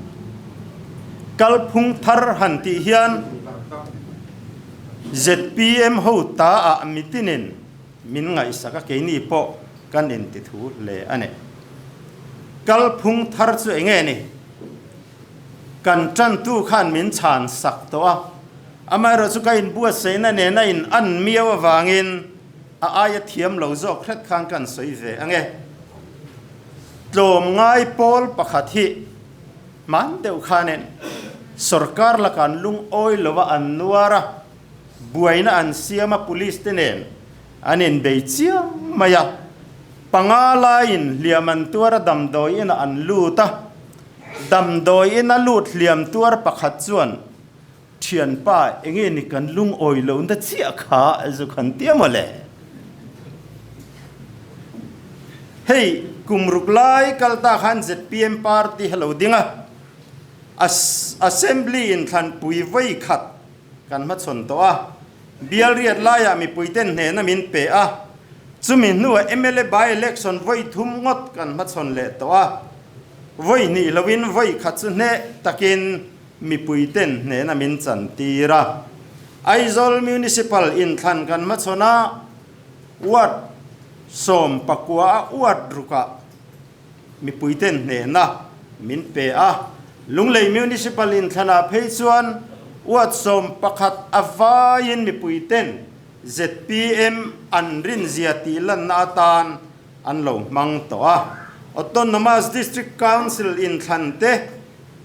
Kalphung thar han tih hian zpm ho ta ah mitinin min ngaihsak a, keini pawh kan intithu hle a ni. Kalphung thar chu eng nge ni? Kan tantu khan min chhan sak tawh a, amaherawh chu ka inbuatsaihna nena in an miau avangin a aia thiam lo zawk hret khan kan sawi ve ang e. Tlawmngai pawl pakhat hi hman deuh khanin sorkar laka an lungawi lo a, an nuar a, buaina an siam a, police te nen an inbei chiang mai a, panga laiin hliam an tuar a, damdawi inah an lut a, Damdawi ina lut hliam tuar pakhat chuan, Thianpa, enge ni kan lungawi lo na chiah kha zu khan tia maw le? Hei, kum ruk lai kal ta khan zpm party hi lo ding a, Assembly inthlanpui vawi khat kan hmachhawn tawh a, bial riat laiah mipuiten hnehna min pe a, chumi hnuah mla by-election vawi thum ngawt kan hmachhawn leh tawh a. Vawi hnih loin vawi khat chu hneh takin mipuiten hnehna min chantir a. Aizawl Municipal inthlan kan hmachhawn a, ward 19 a ward rukah mipuiten hnehna min pe a. Lunglei Municipal inthlanah phei chuan ward 11 a vaiin mipuiten zpm an rinzia tih lanna atan an lo hmang tawh a. Autonomous District Council inthlan te,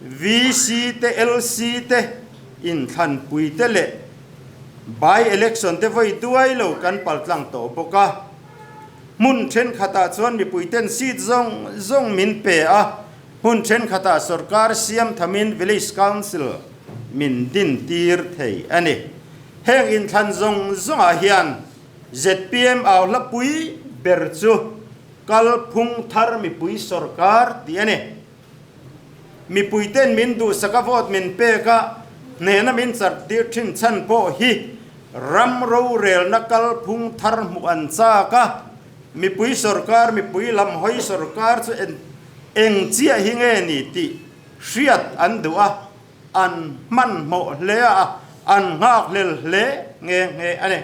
VC te, LC te inthlanpui te leh by-election te vawi duai lo kan paltlang tawh bawk a. Hmun thenkhatah chuan mipuiten seat zawng zawng min pe a, hmun thenkhatah sorkar siam thamin Village Council min dintir thei a ni. Heng inthlan zawng zawngah hian Zpm au hlapui ber chu kalphung thar mipui sorkar tih a ni. Mipuiten min duhsaka vote min pek a, hnehna min chart tir thin chhan pawh hi ram rorelna kalphung thar hmuh an chak a, mipui sorkar mipui lam hawi sorkar chu eng chiah hi nge ni tih hriat an duh a, An hmanhmawh hle a, an nghakhlel hle nghe nghe a ni.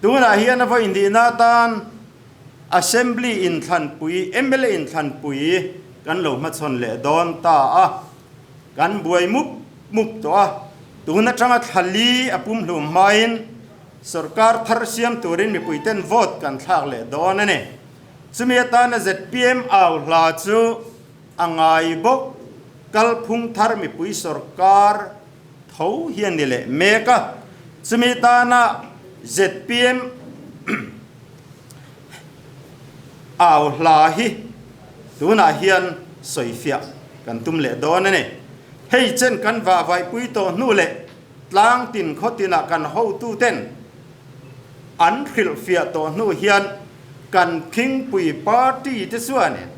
Tunah hian a vawi nihna atan Assembly inthlanpui, mla inthlanpui kan lo hmachhawn leh dawn ta a, kan buai mup mup tawh a. Tun atanga thla li a pumhlum hmain sorkar thar siam turin mipuiten vote kan thlak leh dawn a ni. Chumi atana zpm au hla chu A ngai bawk. Kalphung thar mipui sorkar tho hi a ni leh mek a, chumi tana zpm au hla hi tunah hian sawifiah kan tum leh dawn a ni. Hei chen kan vahvaihpui tawh hnu leh tlang tin khaw tinah kan hotuten an hrilhfiah tawh hnu hian. Kan khingpui party te chuanin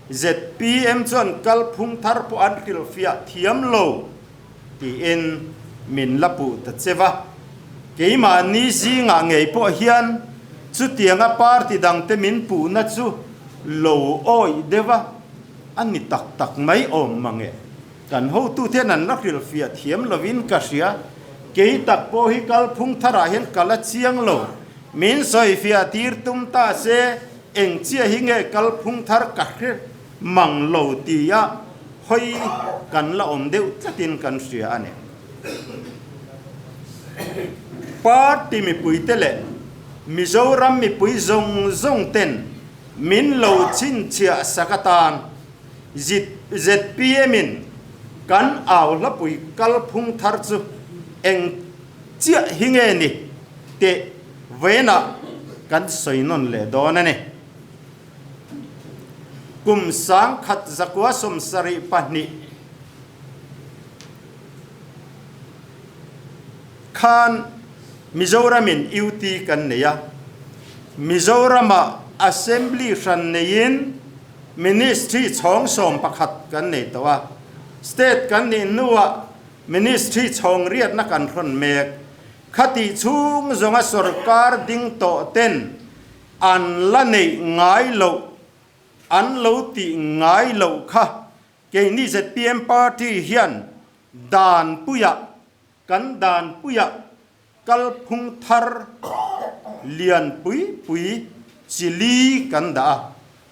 zpm chuan kalphung thar pawh an hrilhfiah thiam lo tiin min la puh ta che va. Keimahni zingah ngei pawh hian chutianga party dangte min puhna chu lo awih deuh a, a ni tak tak mai awm mange. Kan hotute hian an la hrilhfiah thiam lovin ka hria. Kei tak pawh hi kalphung tharah hian ka la chiang lo. Min sawifiah tir tum ta se, eng chiah hi nge kalphung thar ka hre mang lo tia hawi kan la awm deuh tlatin kan hria a ni. Party mipuite leh Mizoram mipui zawng zawng ten min lo chhinchhiah sak atan ZPM in kan au hlapui kalphung thar chu eng chiah hi nge ni teh vawiinah kan sawi nawn leh dawn a ni. Kum 10,000 zakua 72 khan Mizoramin UT kan nei a, Mizoramah Assembly hran neiin Ministry chhawng 11 kan nei tawh a, State kan nih hnuah Ministry chhawng riatna kan hrawn mek. Khatih chhung zawnga sorkar ding tawh ten an la neih ngai loh, an lo tih ngai loh kha keini zpm party hian dan puiah, kan dan puiah Kalphung thar lian pui pui chi li kan dah a,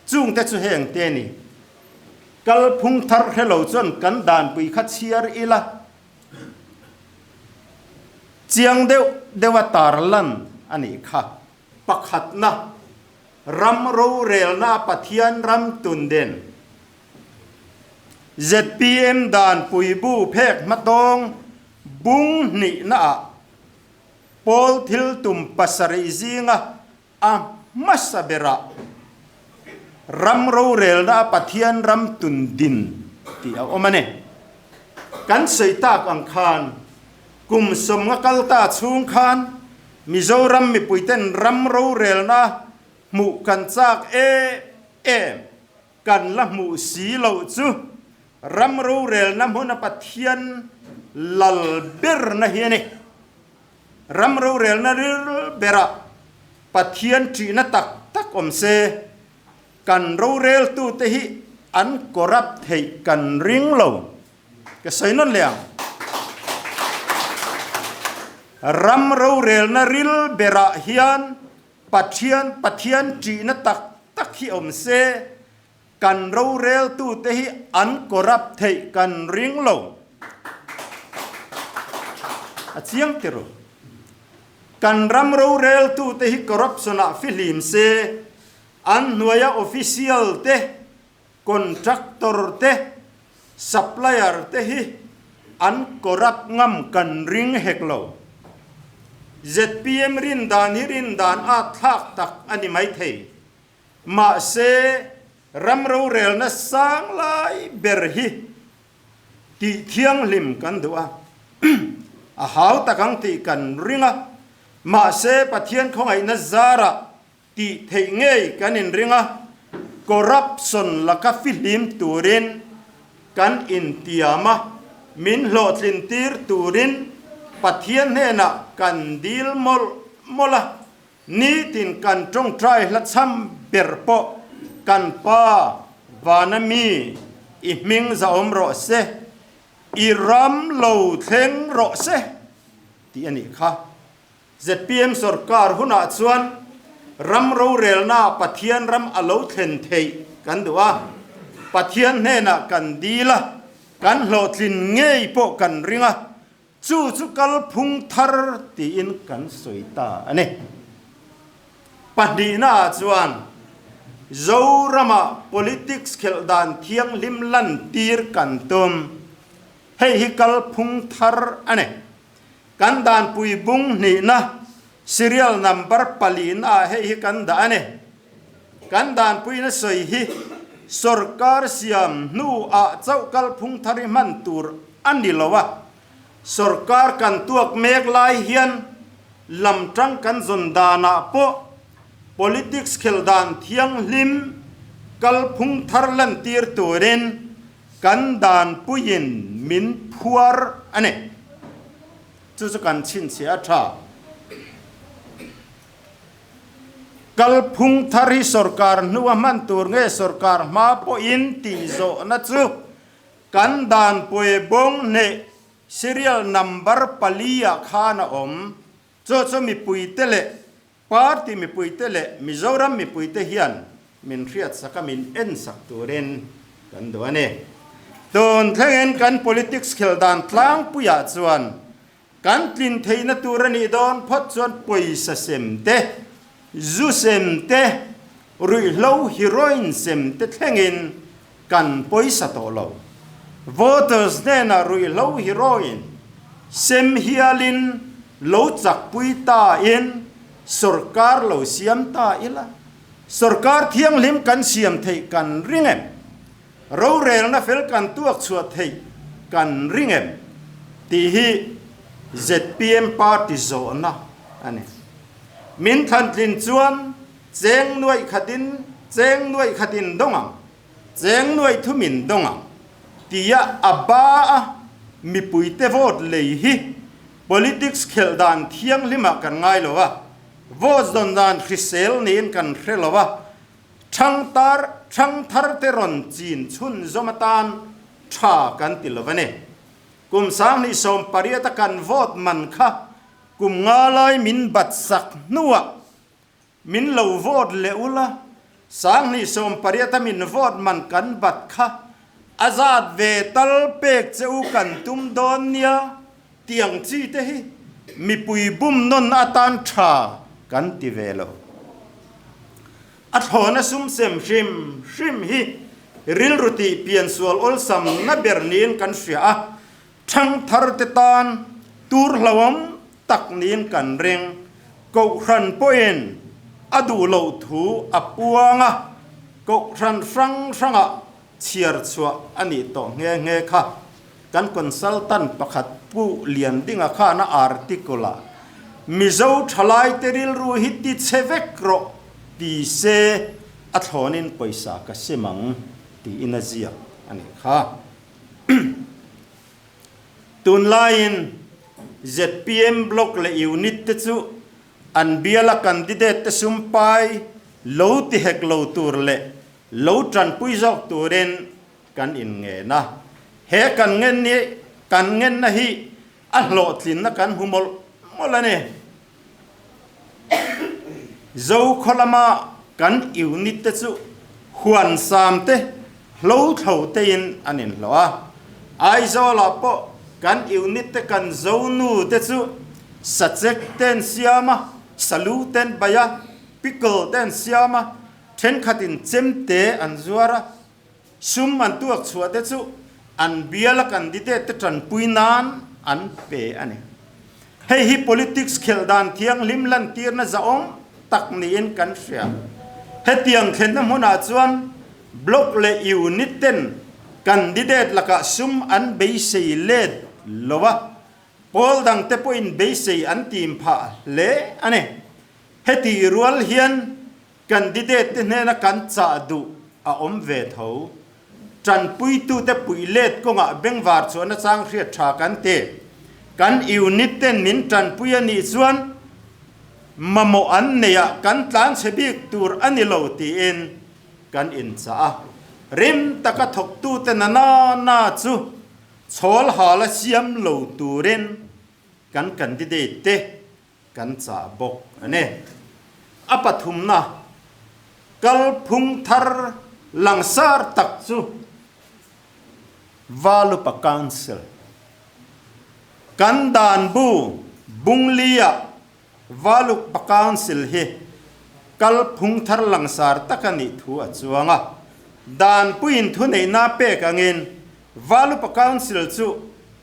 chungte chu heng te ni. Kalphung thar hre lo chuan kan danpui kha chhiar ila, chiang deuh deuha tar lan a nih kha. Pakhatna, ram rorelna Pathian ram tun den. Zpm danpui bu phek hmatawng Bung hnihnaah Paul thil tum pasarih zinga a hmasa berah ram rorelna a Pathian ram tun din tih a awm a ni. Kan sawi tak ang khan kum sawmnga kal ta chhung khan Mizoram mipuiten ram rorelna hmuh kan chak em em. Kan la hmuh si loh chu ram rorelna hmuna Pathian lal berna hi a ni. Ram rorelna ril berah Pathian ṭihna tak tak awm se, kan roreltute hi an corrupt theih kan ring lo. Ka sawi nawn leh ang. Ram rorelna ril berah hian Pathian Pathian ṭihna tak tak hi awm se, kan roreltute hi an corrupt theih kan ring lo. A chiang ti ru. Kan ram roreltute hi corruption-ah fihlim se, an hnuaia official te, contractor te, supplier te hi an corrupt ngam kan ring hek lo. Zpm rin dan hi rin dan at thlak tak a ni mai thei. Mahse, ram rorelna sang lai ber hi tih thianghlim kan duh a, a hau tak ang tih kan ring a. Mahse, Pathian khawngaihna zarah Tih theih ngei kan inring a, corruption laka fihlim turin kan intiam a, min hlawhtlin tir turin Pathian hnenah kan dil mawlh mawlh a, nitin kan tawngtai hla chham ber pawh kan Pa vana mi i hming zahawm rawh se, i ram lo thleng rawh se tih a nih kha. Zpm sorkar hunah chuan ram rorelna Pathian ram a lo thlen theih kan duh a, Pathian hnenah kan dil a, kan hlawhtlin ngei pawh kan ring a, chu chu kalphung thar tiin kan sawi ta a ni. Pahnihnaah chuan Zorama politics khelh dan thianghlim lantir kan tum. Hei hi kalphung thar a ni. Kan danpui bung hnihna serial number palina ah hei hi kan dah a ni. Kan danpuina sawi hi sorkar siam hnu ah chauh kalphung thar hi hman tur a ni lo a, sorkar kan tuak mek lai hian lam tang kan zawn danah pawh Politics khel dan thianghlim kalphung thar lantir turin kan danpuiin min phuar a ni. Chu chu kan chhinchhiah a tha. Kalphung thar hi sorkar hnua hman tur nge sorkar hma pawhin tih zawhna chu kan danpui bawng hneh serial number pali ah khan a awm. Chu chu mipuite leh Party mipuite leh Mizoram mipuite hian min hriatsak a min ensak turin kan duh a ni. Tun thlengin kan politics khel dan tlangpuiah chuan kan tlin theihna tur a nih dawn phawt chuan pawisa sem te, zu sem te, ruihhlo heroin sem te thlengin kan pawisa tawh lo. Voters hnenah ruihhlo heroin sem hialin lo chakpui ta in sorkar lo siam ta ila, sorkar thianghlim kan siam theih kan ring em? Rorelna fel kan tuak chhuah theih kan ring em? Tih hi zpm party zawhna a ni. Min thlantlin chuan Cheng nuaih khatin cheng nuaih khatin dawng ang, cheng nuaih thumin dawng ang tia a ba a mipuite vote lei hi politics khelh dan thianghlimah kan ngai lo a, vote zawn dan hrisel niin kan hre lo a, thangtar thangthar te rawn chin chhun zawm atan tha kan ti lo a ni. Kum 2018 a kan vote man kha kum nga lai min bat sak hnuah Min lo vote leh ula, 2018 a min vote man kan bat kha a zat ve tal pek che u kan tum dawn nia tiang chi te hi mipui bum nawn atan tha kan ti ve lo. A thlawna sum sem hrim hrim hi rilru tih piansual awlsam na ber niin kan hria a, Thangthar te tan tur hlauhawm tak niin kan ring. Kohhran pawhin a duh loh thu a puang a, kohhran hrang hrangah chhiar chhuah a nih tawh nghe nghe kha. Kan consultant pakhat Pu Liandinga khan a article-ah Mizo thalaite rilru hi ti chhe vek rawh ti se a thlawnin pawisa ka sim ang tiin a ziak a nih kha. Tunlaiin zpm block leh unit te chu an biala candidate te sum pai lo ti hek lo tur leh lo tanpui zawk turin kan inngen a. He kan ngen ni kan ngenna hi a hlawhtlinna kan hmu mawlh mawlh a ni. Zokhaw lama kan unit te chu huan sam te hlo thlo tein an inhlawh a. Aizawlah pawh kan unit te kan zonu te chu sachek ten siam a, salu ten bai a, pickle ten siam a, thenkhatin chemte an zuar a, sum an tuak chhuah te chu an biala candidate te tanpui nan an pe a ni. Hei hi politics khelh dan thianghlim lantirna zahawm tak niin kan hria. Hetiang thlenna hmunah chuan block leh unit ten candidate lakah sum an beisei let lo a, pawl dangte pawhin beisei an tim phah hle a ni. Heti rual hian Candidate te hnena kan chah duh a awm ve tho. Tanpuitute puih let kawngah bengvar chuan a chang hriat tha kan ti. Kan unit ten min tanpui a nih chuan mamawh an neih ah kan tlanchhe bik tur a ni lo tiin kan inchah a. Rim taka thawktute na na na chu chhawl hal a siam lo turin kan candidate te Kan chah bawk a ni. A pathumna kalphung thar langsar tak chu Valupa Council kan dan bu Bungli-ah Valupa Council hi kalphung thar langsar tak a nih thu a chuang a. Danpuiin thuneihna pek angin Valupa Council chu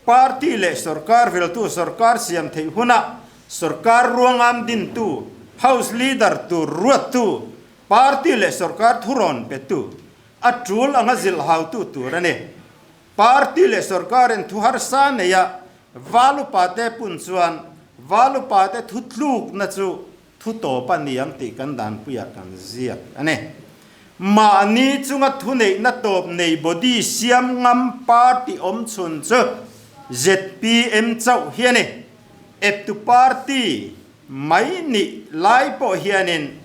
Party leh sorkar viltu sorkar siam theih hunah sorkar ruangam dintu, House Leader tur ruattu, party leh sorkar thurawn petu, a tul anga zilh hautu tur a ni. Party leh sorkarin thu harsa neia Valupate pun chuan Valupate thutlukna chu. Thu tawp a ni ang tih kan danpuiah kan ziak a ni. Mahni chunga thuneihna tawp nei body siam ngam party awm chhun chu zpm chauh hi a ni. Eptu party mai nih lai pawh hianin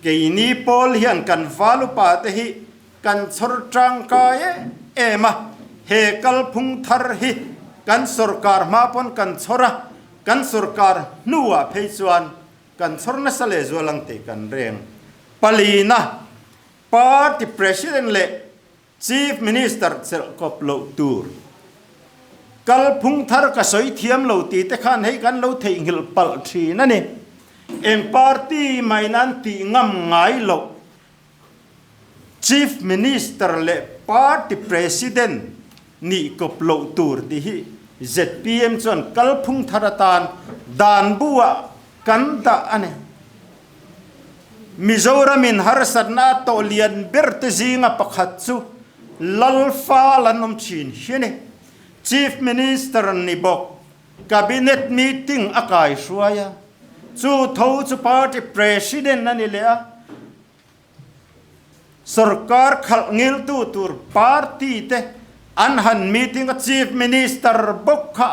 keini pawl hian kan val upa te hi kan chhawr tangkai em em a, he kalphung thar hi kan sorkar hma pawn kan chhawr a, Kan sorkar hnuah phei chuan kan chhawr nasa leh zual ang tih kan reng. Palina, Party President leh Chief Minister chelh kawp loh tur. Kalphung thar ka sawi thiam lo tih te khan hei kan lo theihnghilh palh thin a ni. Eng party mahin an tih ngam ngai loh. Chief Minister leh Party President nih kawp loh tur tih hi zpm chuan kalphung thar atan dan buah kan dah a ni. Mizoramin harsatna a tawh lian ber te zinga pakhat chu Lalfal an awm thin hi a ni. Chief Minister ni bawk Cabinet meeting a kaihruai a, chu tho chu Party President a ni leh a. Sorkar khalh ngiltu tur party te an han meeting a, Chief Minister bawk kha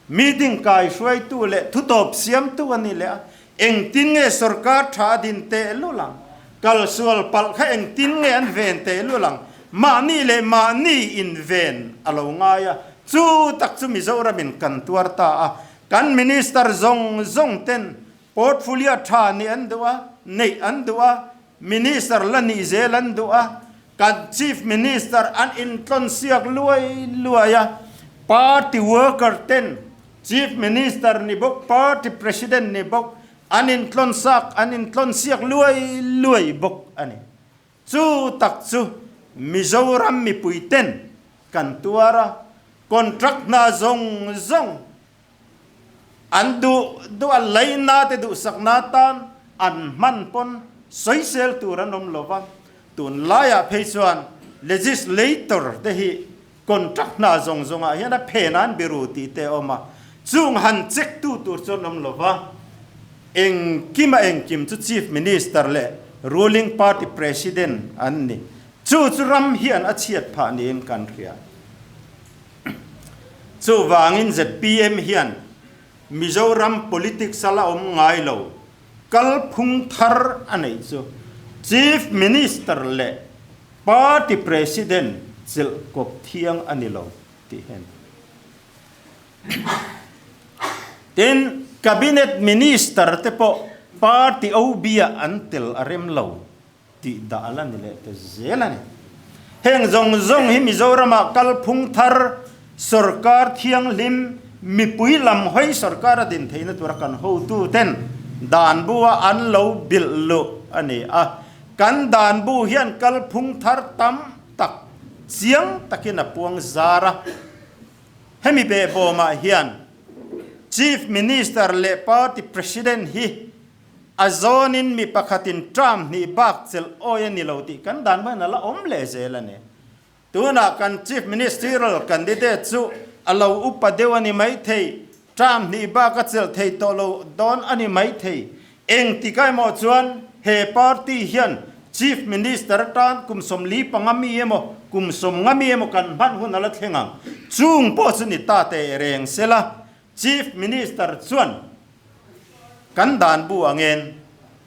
meeting kaihruaitu leh thutawp siamtu a ni leh a, engtin nge sorkar tha a din teh lul ang, kalsual palh kha engtin nge an ven teh lul ang, mahni leh mahni inven a lo ngai a, chu tak chu Mizoramin kan tuar ta a, kan Minister zawng zawng ten Portfolio tha nih an duh a, neih an duh a, Minister la nih zel an duh a, kan Chief Minister an intlawn siak luai luai a, Party worker ten Chief Minister ni bawk, Party President ni bawk an intlawn sak, an intlawn siak luai luai bawk a ni. Chu tak chu Mizoram mipui ten kan tuar a, contract hna zawng zawng An duh duh a laina te duhsakna tan an hman pawn sawisel tur an awm lo va, tunlaiah phei chuan legislator te hi contract hna zawng zawngah hian a phen an biru tih te a awm a, chung han check tu tur chu an awm lo va, engkim a engkim chu Chief Minister leh ruling party president an ni. Chu chu ram hian a chhiat phah niin kan hria. Chuvangin zpm hian Mizoram politics a la awm ngai lo, kalphung thar a neih chu Chief Minister leh Party President chelh kawp thiang a ni lo tih hi a ni. Tin, Cabinet Minister te pawh Party OB-ah an tel a rem lo. Tih dah la ni leh ta zel a ni. Heng zawng zawng hi Mizoramah kalphung thar, sorkar thianghlim, mipui lam hawi sorkar a din theihna tura kan hotuten dan bua an lo bilh luh a ni a. Kan dan bu hian kalphung thar tam tak chiang takin a puang zar a. Hemi behbawmah hian Chief Minister leh Party President hi A zawnin mi pakhatin term hnih bak chelh awi a ni lo tih kan dan hman a la awm leh zel a ni. Tunah kan Chief Ministerial candidate chu a lo upa deuh a ni maithei, term hnih bak a chelh thei tawh lo dawn a ni maithei. Engtik emaw chuan he party hian Chief Minister atan kum 45 mi emaw kum 50 mi emaw kan hman hun a la thleng ang. Chung pawh chu ni ta teh reng sela Chief Minister chuan kan dan bu angin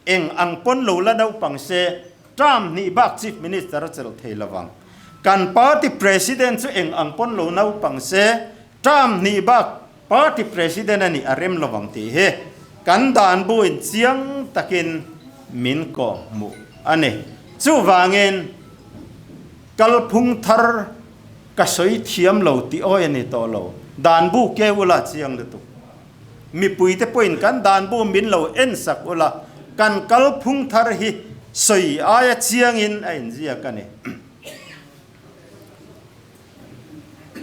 eng ang pawn lo la naupang se term hnih bak Chief Minister a chelh thei lovang. Kan party President chu eng ang pawn lo naupang se term hnih bak party President a nih a rem lovang tih hi kan dan bu in chiang takin min kawhhmuh a ni. Chuvangin kalphung thar Ka sawi thiam lo tih awi a ni tawh lo. Dan bu ke ula chiang lutuk. Mipuite pawhin kan dan bu min lo en sak ula, kan kalphung thar hi sawi aia chiangin a inziak a ni.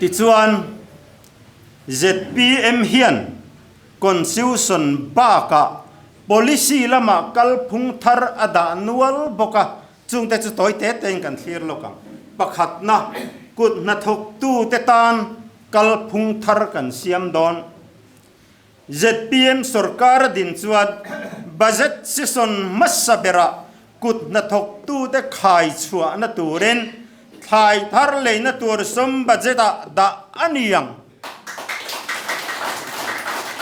Tichuan, zpm hian Constitution bakah policy lamah kalphung thar a dah nual bawk a, Chungte chu tawi te tein kan thlir lawk ang. Pakhatna, kut hnathawktute tan kalphung thar kan siam dawn. Zpm sorkar a din chuan budget session hmasa berah kut hnathawktute khai chhuahna turin thlai thar leina tur sum budget ah dah a ni ang.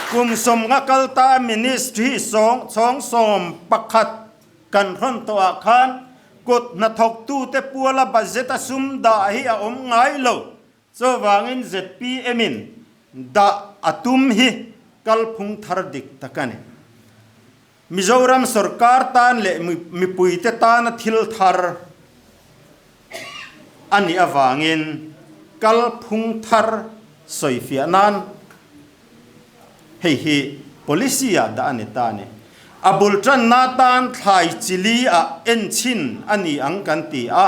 Kum sawmnga kalta ministry chhawng 11 kan hrawn tawhah khan kut hnathawktute puala budget a sum dah hi a awm ngai lo. Chuvangin zpm in dah a tum hi kalphung thar dik tak a ni. Mizoram sorkar tan leh mipuite tana thil thar a nih avangin kalphung thar sawifiah nan hei hi policy ah dah a ni ta a ni. A bul tanna tan thlai chili ah enchhin a ni ang kan ti a.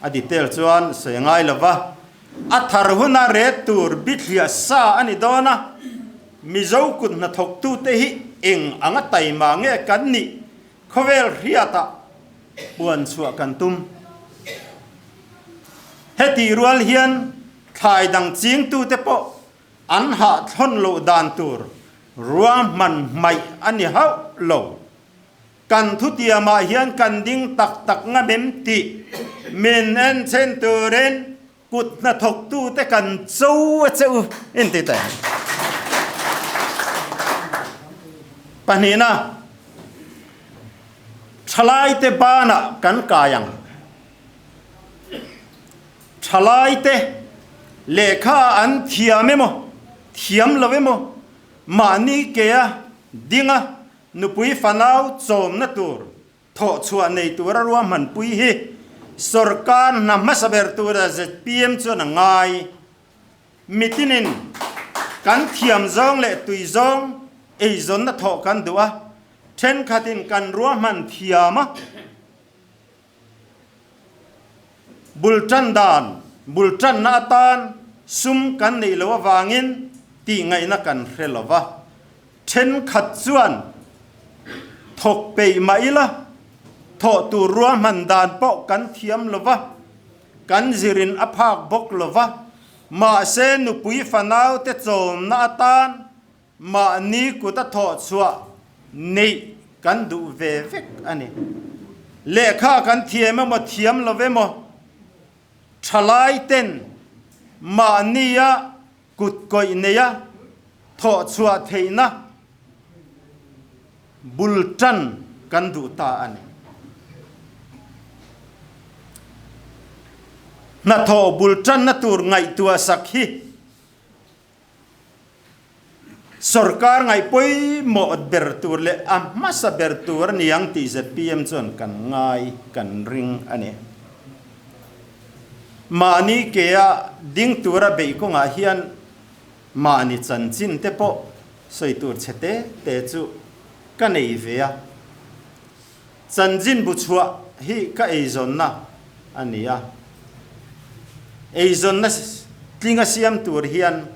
A detail chuan sawi ngai lo va, a thar huna ret tur bithliah sa a ni dawn a, Mizo kut hnathawktute hi eng anga taima nge kan nih khawvel hriatah puan chhuah kan tum. Hetih rual hian thlai dang chingtute pawh an hahthlawn loh dan tur ruahman hmaih a ni hauh lo. Kan thutiamah hian kan ding tak tak ngam em tih min en chen turin kut hnathawktute kan cho a che u in ti teh. Pahnihna, Thalaite banah kan kai ang. Thalaite lehkha an thiam emaw, thiam lo emaw, mahni kea dinga Nupui fanau chawmna tur thawhchhuah nei tura ruahmanpui hi sorkar hna hmasa ber tura zpm chuan a ngai. Mitinin kan thiam zawng leh tui zawng eizawnna thawh kan duh a, thenkhatin kan ruahman thiam a, bul tan dan, bul tanna atan sum kan neih loh avangin tihngaihna kan hre lo va. Thenkhat chuan thawk peih mah ila, thawh tur ruahman dan pawh kan thiam lo va, kan zirin a phak bawk lo va, mahse nupui fanaute chawmna atan Mahni kut a thawh chhuah neih kan duh ve vek a ni. Lehkha kan thiam emaw thiam lo emaw, thalai ten mahnia kut kawih neia thawh chhuah theihna bul tan kan duh ta a ni. Hnathawh bul tanna tur ngaihtuah sak hi Sorkar ngaih pawimawh ber tur leh a hmasa ber tur a ni ang tih zpm chuan kan ngai, kan ring a ni. Mahni kea ding tura beih kawngah hian mahni chanchin te pawh sawi tur chhe te te chu ka nei ve a. Chanchin bu chhuah hi ka eizawnna a ni a, eizawnna tlinga siam tur hian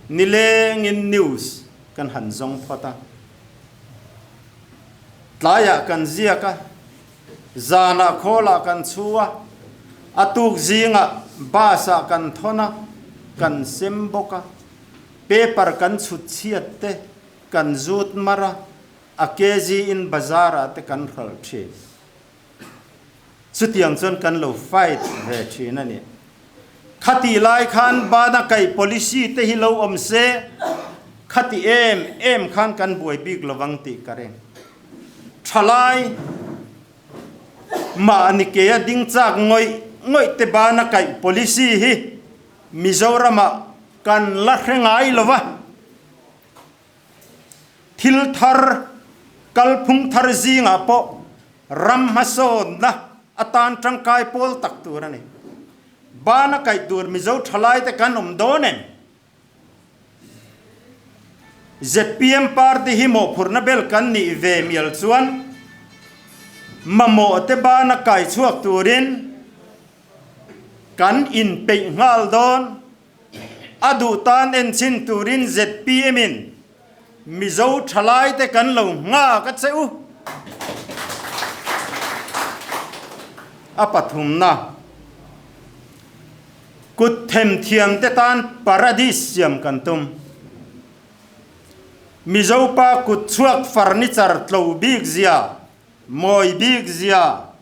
nilengin news kan han zawng phawt a, tlaiah kan ziak a, zanah khawlah kan chhu a, a tuk zingah bus ah kan thawn a, kan sem bawk a, paper kan chhut chhiat te kan zut mar a, A kg in bazar ah te kan hralh thin. Chutiang chuan kan lo fight ve thin a ni. Khati lai khan bana kaih policy te hi lo awm se, khati em em khan kan buai bik lovang tih ka ring. Thalai mahni ke a ding chak ngawih ngawih te bana kaih policy hi Mizoram ah kan la hre ngai lova. Thil thar, kalphung thar zingah pawh ram hmasawnna atan tangkai pawl tak tur a ni. Bana kaih tur Mizo thalaite kan awm dawn em? Zpm party hi mawhphurhna bel kan nih ve mial chuan mamawhte bana kai chhuak turin kan inpeih nghal dawn. A duh tan enchhin turin zpm in Mizo thalaite kan lo nghak a che u. A pathumna, kut themthiamte tan paradis siam kan tum. Mizopa kutchhuak furniture tlo bik zia, mawi bik zia,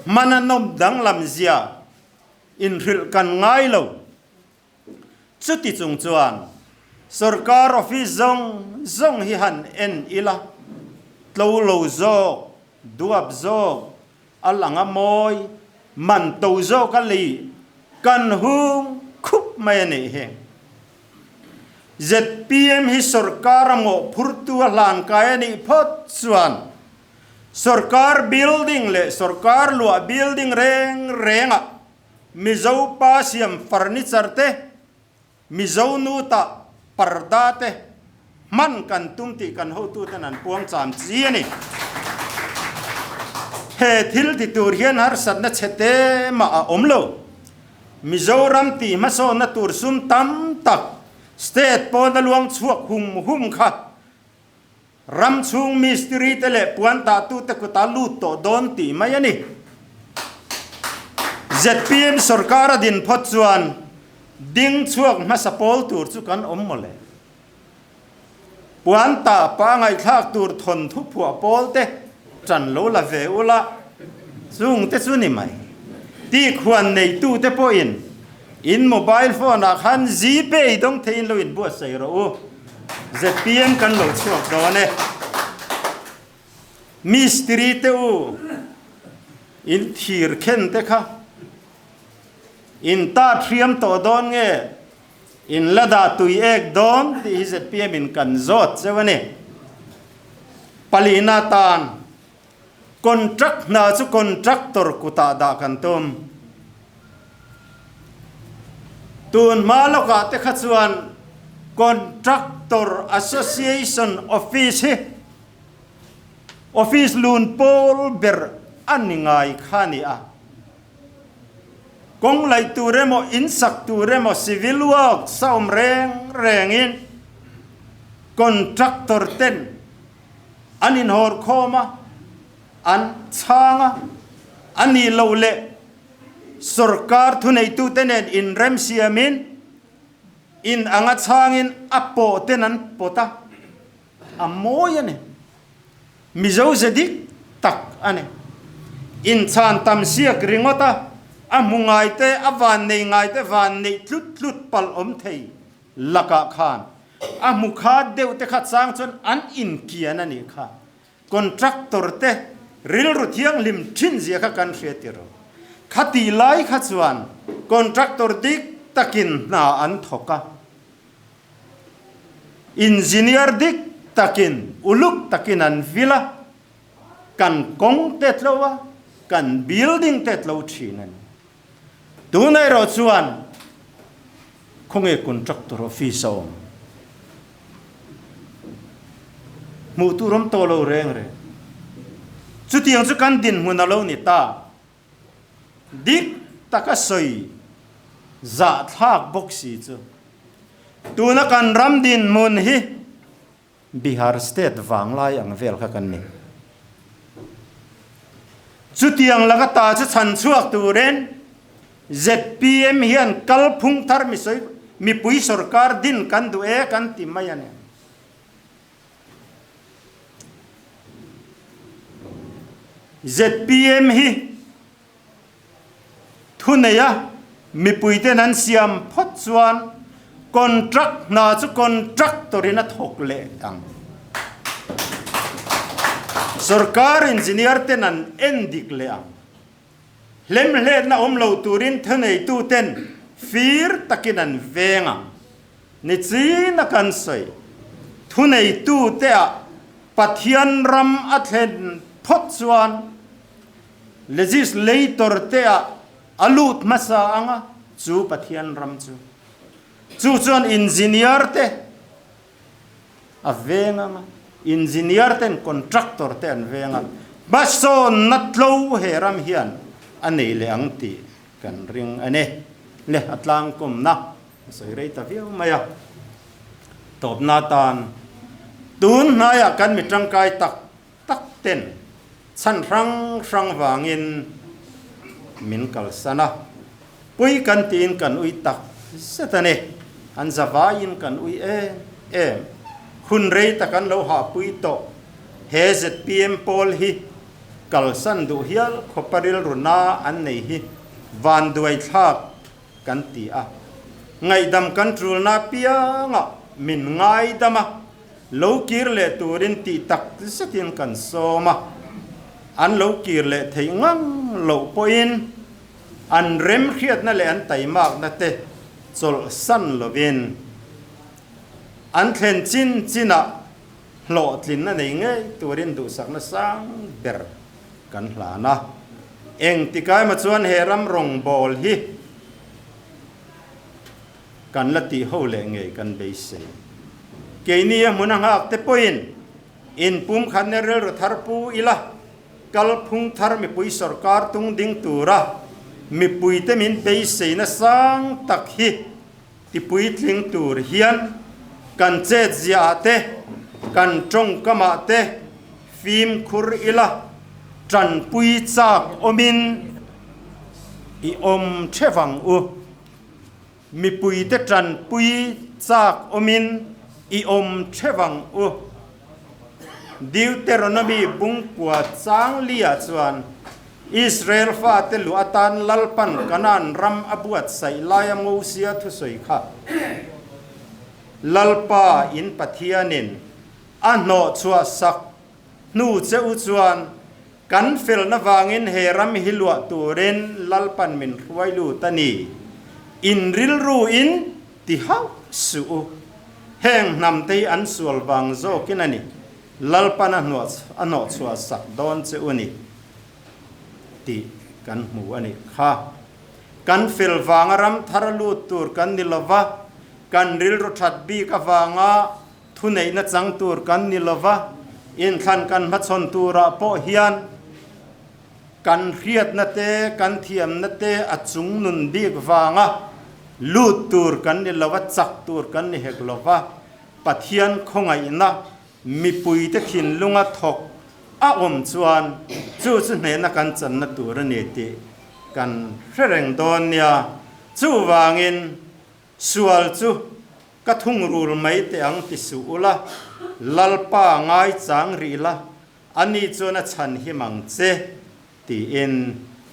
hmana nawm danglam zia inhrilh kan ngai lo. Chuti chung chuan sorkar office zawng zawng hi han en ila, tlo lo zawk, duap zawk, a lang a mawi, man to zawk a lei kan hung khup mai a nih hi. Zpm hi sorkar a mawhphurtu a hlan kai a nih phawt chuan sorkar building leh sorkar luah building reng rengah Mizo pa siam furniture te, Mizo nu tah parda te hman kan tum tih kan hotuten an puang cham chi a ni. He thil ti tur hian harsatna chhe te mah a awm lo. Mizoram tih hmasawnna tur sum tam tak state pawna luang chhuak hum hum kha ram chhung mistiri te leh puan tahtute kuta lut tawh dawn tih mai a ni. Zpm sorkar a din phawt chuan ding chhuak hmasa pawl tur chu kan awm mawle. Puan tah pangaihthlak tur thawnthu phuah pawl te ṭan lo la ve ula, chung te chu ni mai. Tih khuan neitu te pawhin in mobile phone ah khan Gpay dawng theiin lo inbuatsaih rawh u. Zpm kan lo chhuak dawn e. Mistiri te u, in thir khen te kha in tat hriam tawh dawn nge? In la dah tui ek dawn tih hi zpm in kan zawt cheu a ni. Palina tan contract hna chu contractor kutah dah kan tum. Tun hma lawkah te kha chuan Contractor Association Office hi office lun pawl ber a ni ngai kha a ni a. Kawng laih tur emaw, in sak tur emaw, civil work sa awm reng rengin contractor ten an inhawr khawm a, an chhang a, a nih loh leh sorkar thuneitute nen inremsiamin in anga chhangin a pawh ten an pawt a, a mawi a ni. Mizo ze dik tak a ni. Inchhan tam siak ringawt a, a hmu ngai te, a van nei ngai te van neih tlut tlut palh awm thei lakah khan a hmu kha deuh te kha chang chuan an inkian a nih kha. Contractor te rilru thianghlim thin zia kha kan hria tir. Khatih lai kha chuan contractor dik takin hna an thawk a. Engineer dik takin, uluk takin an vil a, kan kawng te tlo a, kan building te tlo thin a ni. Tuna erawh chuan khawnge contractor office a awm? Hmuh tur awm tawh lo reng reng. Chutiang chu kan dinhmun a lo ni ta. Dik taka sawi zahthlak bawk si chu tuna kan ram dinhmun hi Bihar state vanglai ang vel kha kan ni. Chutiang laka ta chu chhan chhuak turin zpm hian kalphung thar misawi mipui sorkar din kan duh e kan ti mai a ni. Zpm hi thuneia mipuiten an siam phawt chuan contract hna chu contractor in a thawk leh ang. Sorkar engineer ten an en dik leh ang. Hlemhletna awm lo turin thuneituten fir takin an veng ang. Ni chin a kan sawi. Thuneitute ah Pathian ram a thlen phawt chuan legislator te ah a lut hmasa ang a, chu Pathian ram chu. Chu chuan engineer te a veng ang a, engineer ten contractor te an veng a, hmasawnna tlo he ram hian a nei leh ang tih kan ring a ni. Le a tlangkawmna a sawi rei ta viau mai a, tawpna atan tun hnaiah kan mi tangkai tak tak ten chhan hrang hrang vangin min kalsan a, pui kan tiin kan ui tak zet a ni, an zavaiin kan ui em em. Hun rei tak an lo hahpui tawh. He zpm pawl hi kalsan duh hial khawpa rilru na an nei hi vanduai thlak kan ti a. Ngaihdam kan tulna apiangah min ngaidam a, lo kir leh turin tih tak zetin kan sawm a. An lo kir leh theih ngang loh pawhin an remhriatna leh an taimakna te chawlhsan lovin an thlen chin chinah hlawhtlinna nei ngei turin duhsakna sang ber kan hlan a. Engtikai emaw chuan he ram rawngbâwl hi kan la tih ho leh ngei kan beisei. Keini a hmun a nghak te pawhin inpumkhatna rilru thar pu ila, kalphung thar mipui sawrkar tung ding tura mipuite min beiseina sang tak hi Tipuitling tur hian kan chetziaah te, kan tawngkamah te fimkhur ila, tanpui chak awmin i awm theuh ang u. Mipuite tanpui chak awmin i awm theuh ang u. Deuteronomy bungkua changlia chuan Israel fate lu atan Lalpan Kanaan ram a buatsaih laia Mosia thusawi kha Lalpa in Pathianin a hnawhchhuah sak hnu che u chuan kan felna vangin he ram hi luah turin Lalpan min hruai lut a ni. In rilru in ti hauh suh u. Heng hnamte hi an sual vang zawkin a ni. Lalpan a hnawhchhuah sak dawn che u ni tih kan hmu a nih kha. Kan fel vanga ram thar a lut tur kan ni lo va, kan rilru that bik avanga thuneihna chang tur kan ni lo va, inthlan kan hmachhawn turah pawh hian kan hriatna te, kan thiamna te a chung nun bik vanga lut tur kan ni lo va, chak tur kan ni hek lo va, Pathian khawngaihna mipuite thinlunga thawk a awm chuan chu chu hnehna kan channa tur a ni tih kan hre reng dawn nia. Chuvangin sual chu ka thungrul mai teh ang ti suh ula, Lalpa ngaichang rih la, ani chuan a chhan him ang che tiin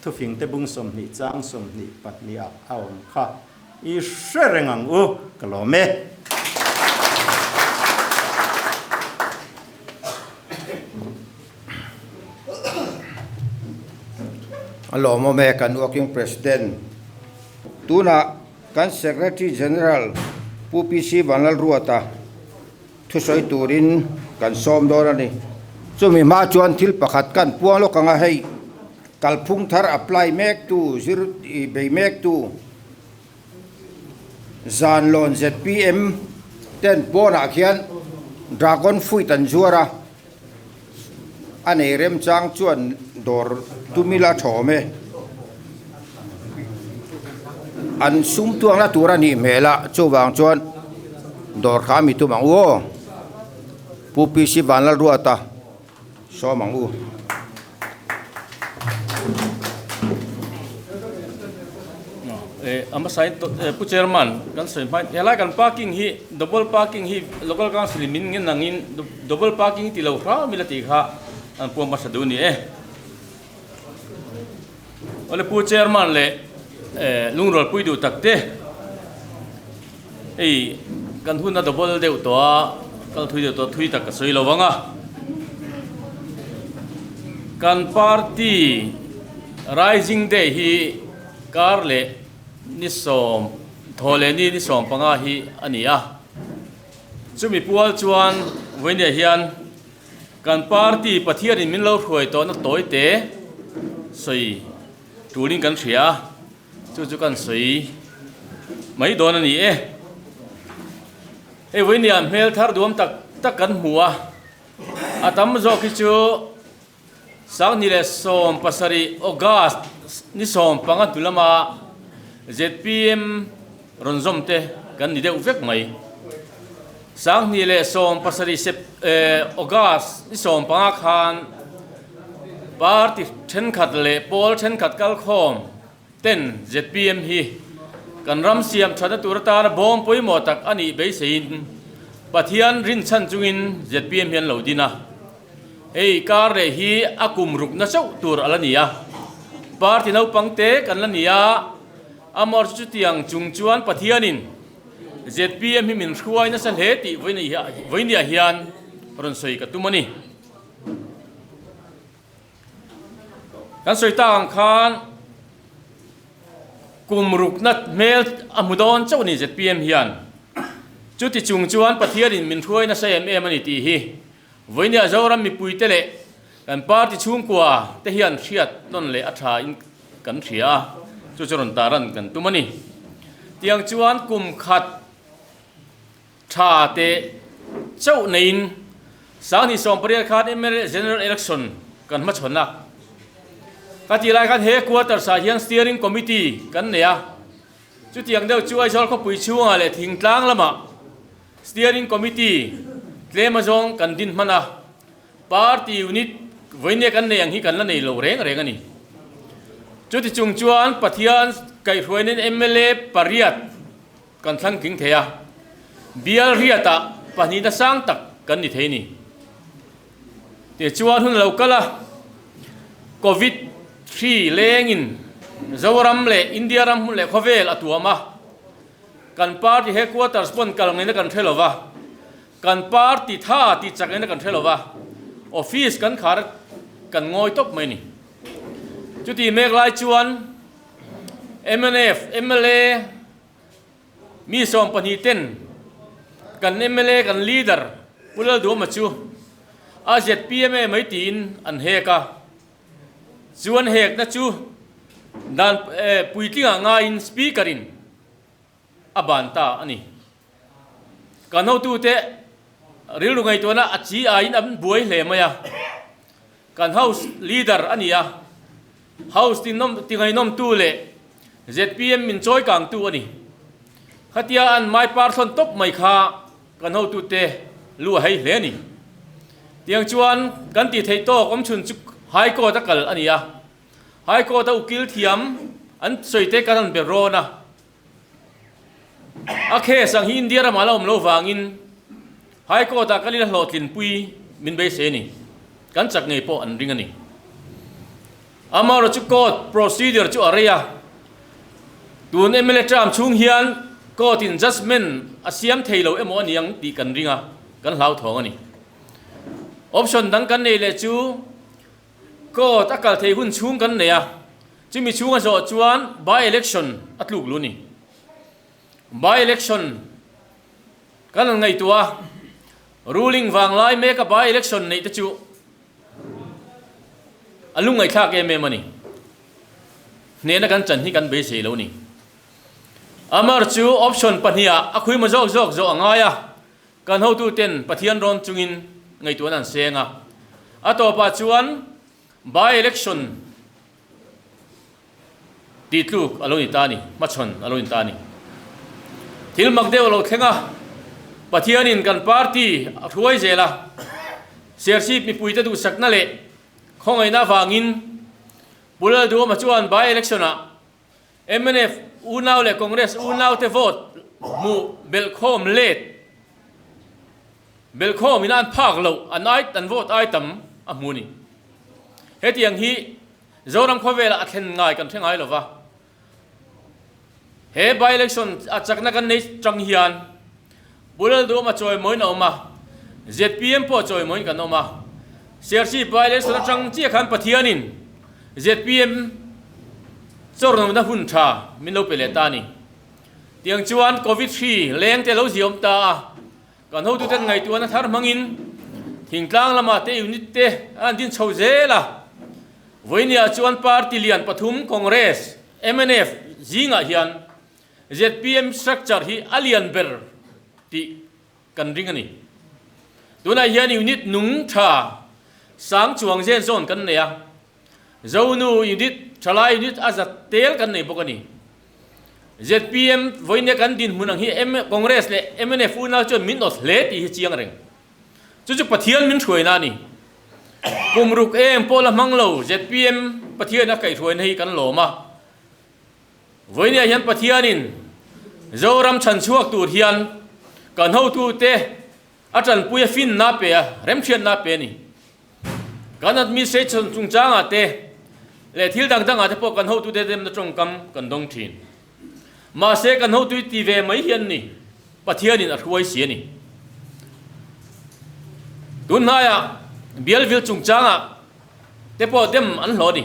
thufingte bung 20 chang 22 ah a awm kha i hre reng ang u, ka lawm e. A lawmawm e kan working president. Tunah kan secretary general Pu PC Vanlalruata Thusawi turin kan sawm dawn a ni. Chumi hma chuan thil pakhat kan puang lawk ang a, hei kalphung thar apply mek tu, zir bei mek tu zan lawn zpm ten pawnah khian dragon fruit an zuar a, a nei remchang chuan dawr tumila thawm e. An sum tuangna tur a nih hmel a, chuvang chuan dawr kha mi tum ang u aw. Pu PC Vanlalruata sawm ang u. A hmasa in Pu Chairman kan sawi hma in helai kan parking hi double parking hi local council in min ngen angin double parking ti lo hram ila tih kha an puang hmasa duh a ni e. Awle Pu Chairman leh lungrualpui duh tak te hei kan hun a double deuh tawh a kal thui deuh tawh thui tak ka sawi lo vang a kan party rising day hi kar leh ni sawm thaw leh ni ni 15 hi a ni a chumi pual chuan vawinia hian Kan party Pathianin min lo hruai tawhna tawi te sawi tulin kan hria a, chu chu kan sawi mai dawn a ni e. Hei vawinia hmel thar duam tak tak kan hmu a, a tam zawk hi chu 2017 August ni 15 hnu lama zpm rawn zawm te kan ni deuh vek mai. 2017 Sep August ni 15 khan party thenkhat leh pawl thenkhat kalkhawm ten zpm hi kan ram siam thatna tur atana bawm pawimawh tak a nih beiseiin. Pathian rinchhan chungin zpm hian lo din a. Hei kar leh hi a kum rukna chauh tur a la ni a. Party naupang te kan la ni a, amawr chu chutiang chung chuan Pathianin zpm hi min hruai nasa hle tih vawinia hian rawn sawi ka tum a ni. Kan sawi tak ang khan kum rukna hmel a hmu dawn chauh a ni zpm hian. Chuti chung chuan Pathianin min hruai nasa em em a ni tih hi vawinia Zoram mipuite leh kan party chhungkua te hian hriat nawn leh a tha in kan hria a, chu chu rawn taran kan tum a ni. Tiang chuan kum khat Tha teh chauh neiin 2018 khan mla General Election kan hmachhawn a. Ka tih lai khan he quarters ah hian Steering Committee kan nei a. Chutiang deuh chu Aizawl khawpui chhungah leh thingtlang lamah Steering Committee tlem azawng kan din hman a. Party unit vawinia kan nei ang hi kan la nei lo reng reng a ni. Chuti chung chuan Pathian kaihhruainin mla pariat Kan thlang tling thei a, bial riatah pahnihna sang tak kan ni thei ni. Tichuan hun a lo kal a, Covid hri lengin Zoram leh India ram hmun leh khawvel a tuam a, kan party headquarters pawn kal ngaihna kan hre lo va, kan party tha tih chak ngaihna kan hre lo va, office kan khar kan ngawi tawp mai ni. Chuti mek lai chuan mnf mla mi 12 ten kan mla kan leader Pu Lalduhawma chu a zpma mai tiin an hek a, chu an hekna chu dan puitlingah ngaiin speaker in a ban ta a ni. Kan hotute rilru ngaihtuahna a chi aiin an buai hle mai a, kan house leader a ni a, house tingaihnawmtu leh zpm min chawi kangtu a ni. Khatia an mai par thlawn tawp mai kha kan hotute lu a hei hle a ni. Tiang chuan kan tih theih tawk awmchhun chu High Court a kal a ni a, High Court a ukil thiam an sawi te kan han be rawn a. A case ang hi India ramah la awm lo vangin High Court ah kan ila hlawhtlinpui min beisei a ni. Kan chak ngei pawh an ring a ni. Amaherawhchu chu court procedure chu a rei a, tun mla term chhung hian court in judgement a siam thei lo emaw a ni ang tih kan ring a, kan hlauthawng a ni. Option dang kan nei leh chu Court a kal thei hun chhung kan nei a, chumi chhung a zawh chuan by election a tluk lu ni. By election kan han ngaihtuah a, ruling vang lai mek a by election neih te chu a lungngaihthlak em em a ni. Hnehna kan chan hi kan beisei lo ni. Amar chu option pahniha a khuima zawk zawk zawh a ngai a, Kan hotuten Pathian rawn chungin ngaihtuahna an seng a, a tawpah chuan by election tih tluk a lo ni ta a ni, hmachhawn a lo ni ta a ni. Thil mak deuh a lo thleng a, Pathianin kan party a hruai zel a, Serchhip mipuite duhsakna leh khawngaihna avangin Pu Lalduhawma chuan by election-ah Mnf unau leh Congress unaute vote hmuh belhkhawm let belhkhawm in an phak loh an ai an vote ai tam a hmu ni. Hetiang hi Zoram khawvelah a thlen ngai kan hre ngai lova. He by election a chakna kan nei chang hian Pu Lalduhawma chawimawiin a awm a, zpm pawh chawimawiin kan awm a. Serchhip by election atang chiah khan Pathianin zpm chawrnawmna hun tha min lo pe leh ta a ni. Tiang chuan Covid hri leng te lo ziawm ta a, kan hotuten ngaihtuahna thar hmangin thingtlang lamah te unit te an din chho zel a. Vawinia chuan party lian pathum Congress, mnf zingah hian zpm structure hi a lian ber tih kan ring a ni. Tunah hian unit nung tha sang chuang zen zawn kan nei a, Zonu unit, thalai unit a zat tel kan nei bawk a ni. Zpm vawinia kan dinhmun ang hi Congress leh mnf unau chuan min awt hle tih hi chiang reng. Chu chu Pathian min hruaina a ni. Kum ruk em pawh la hmang lo zpm Pathian a kaihhruaina hi kan lawm a. Vawinia hian Pathianin Zoram chhan chhuak tur hian kan hotute. A tanpui a finna a pe a, remhriatna a pe a ni. Kan administration chungchangah te leh thil dang dangah te pawh kan hotute demna tawngkam kan dawng thin. Mahse kan hotu hi ti ve mai hi an ni, Pathianin a hruai si a ni. Tun hnaiah Bialvil chungchangah te pawh dem an hlawh a ni.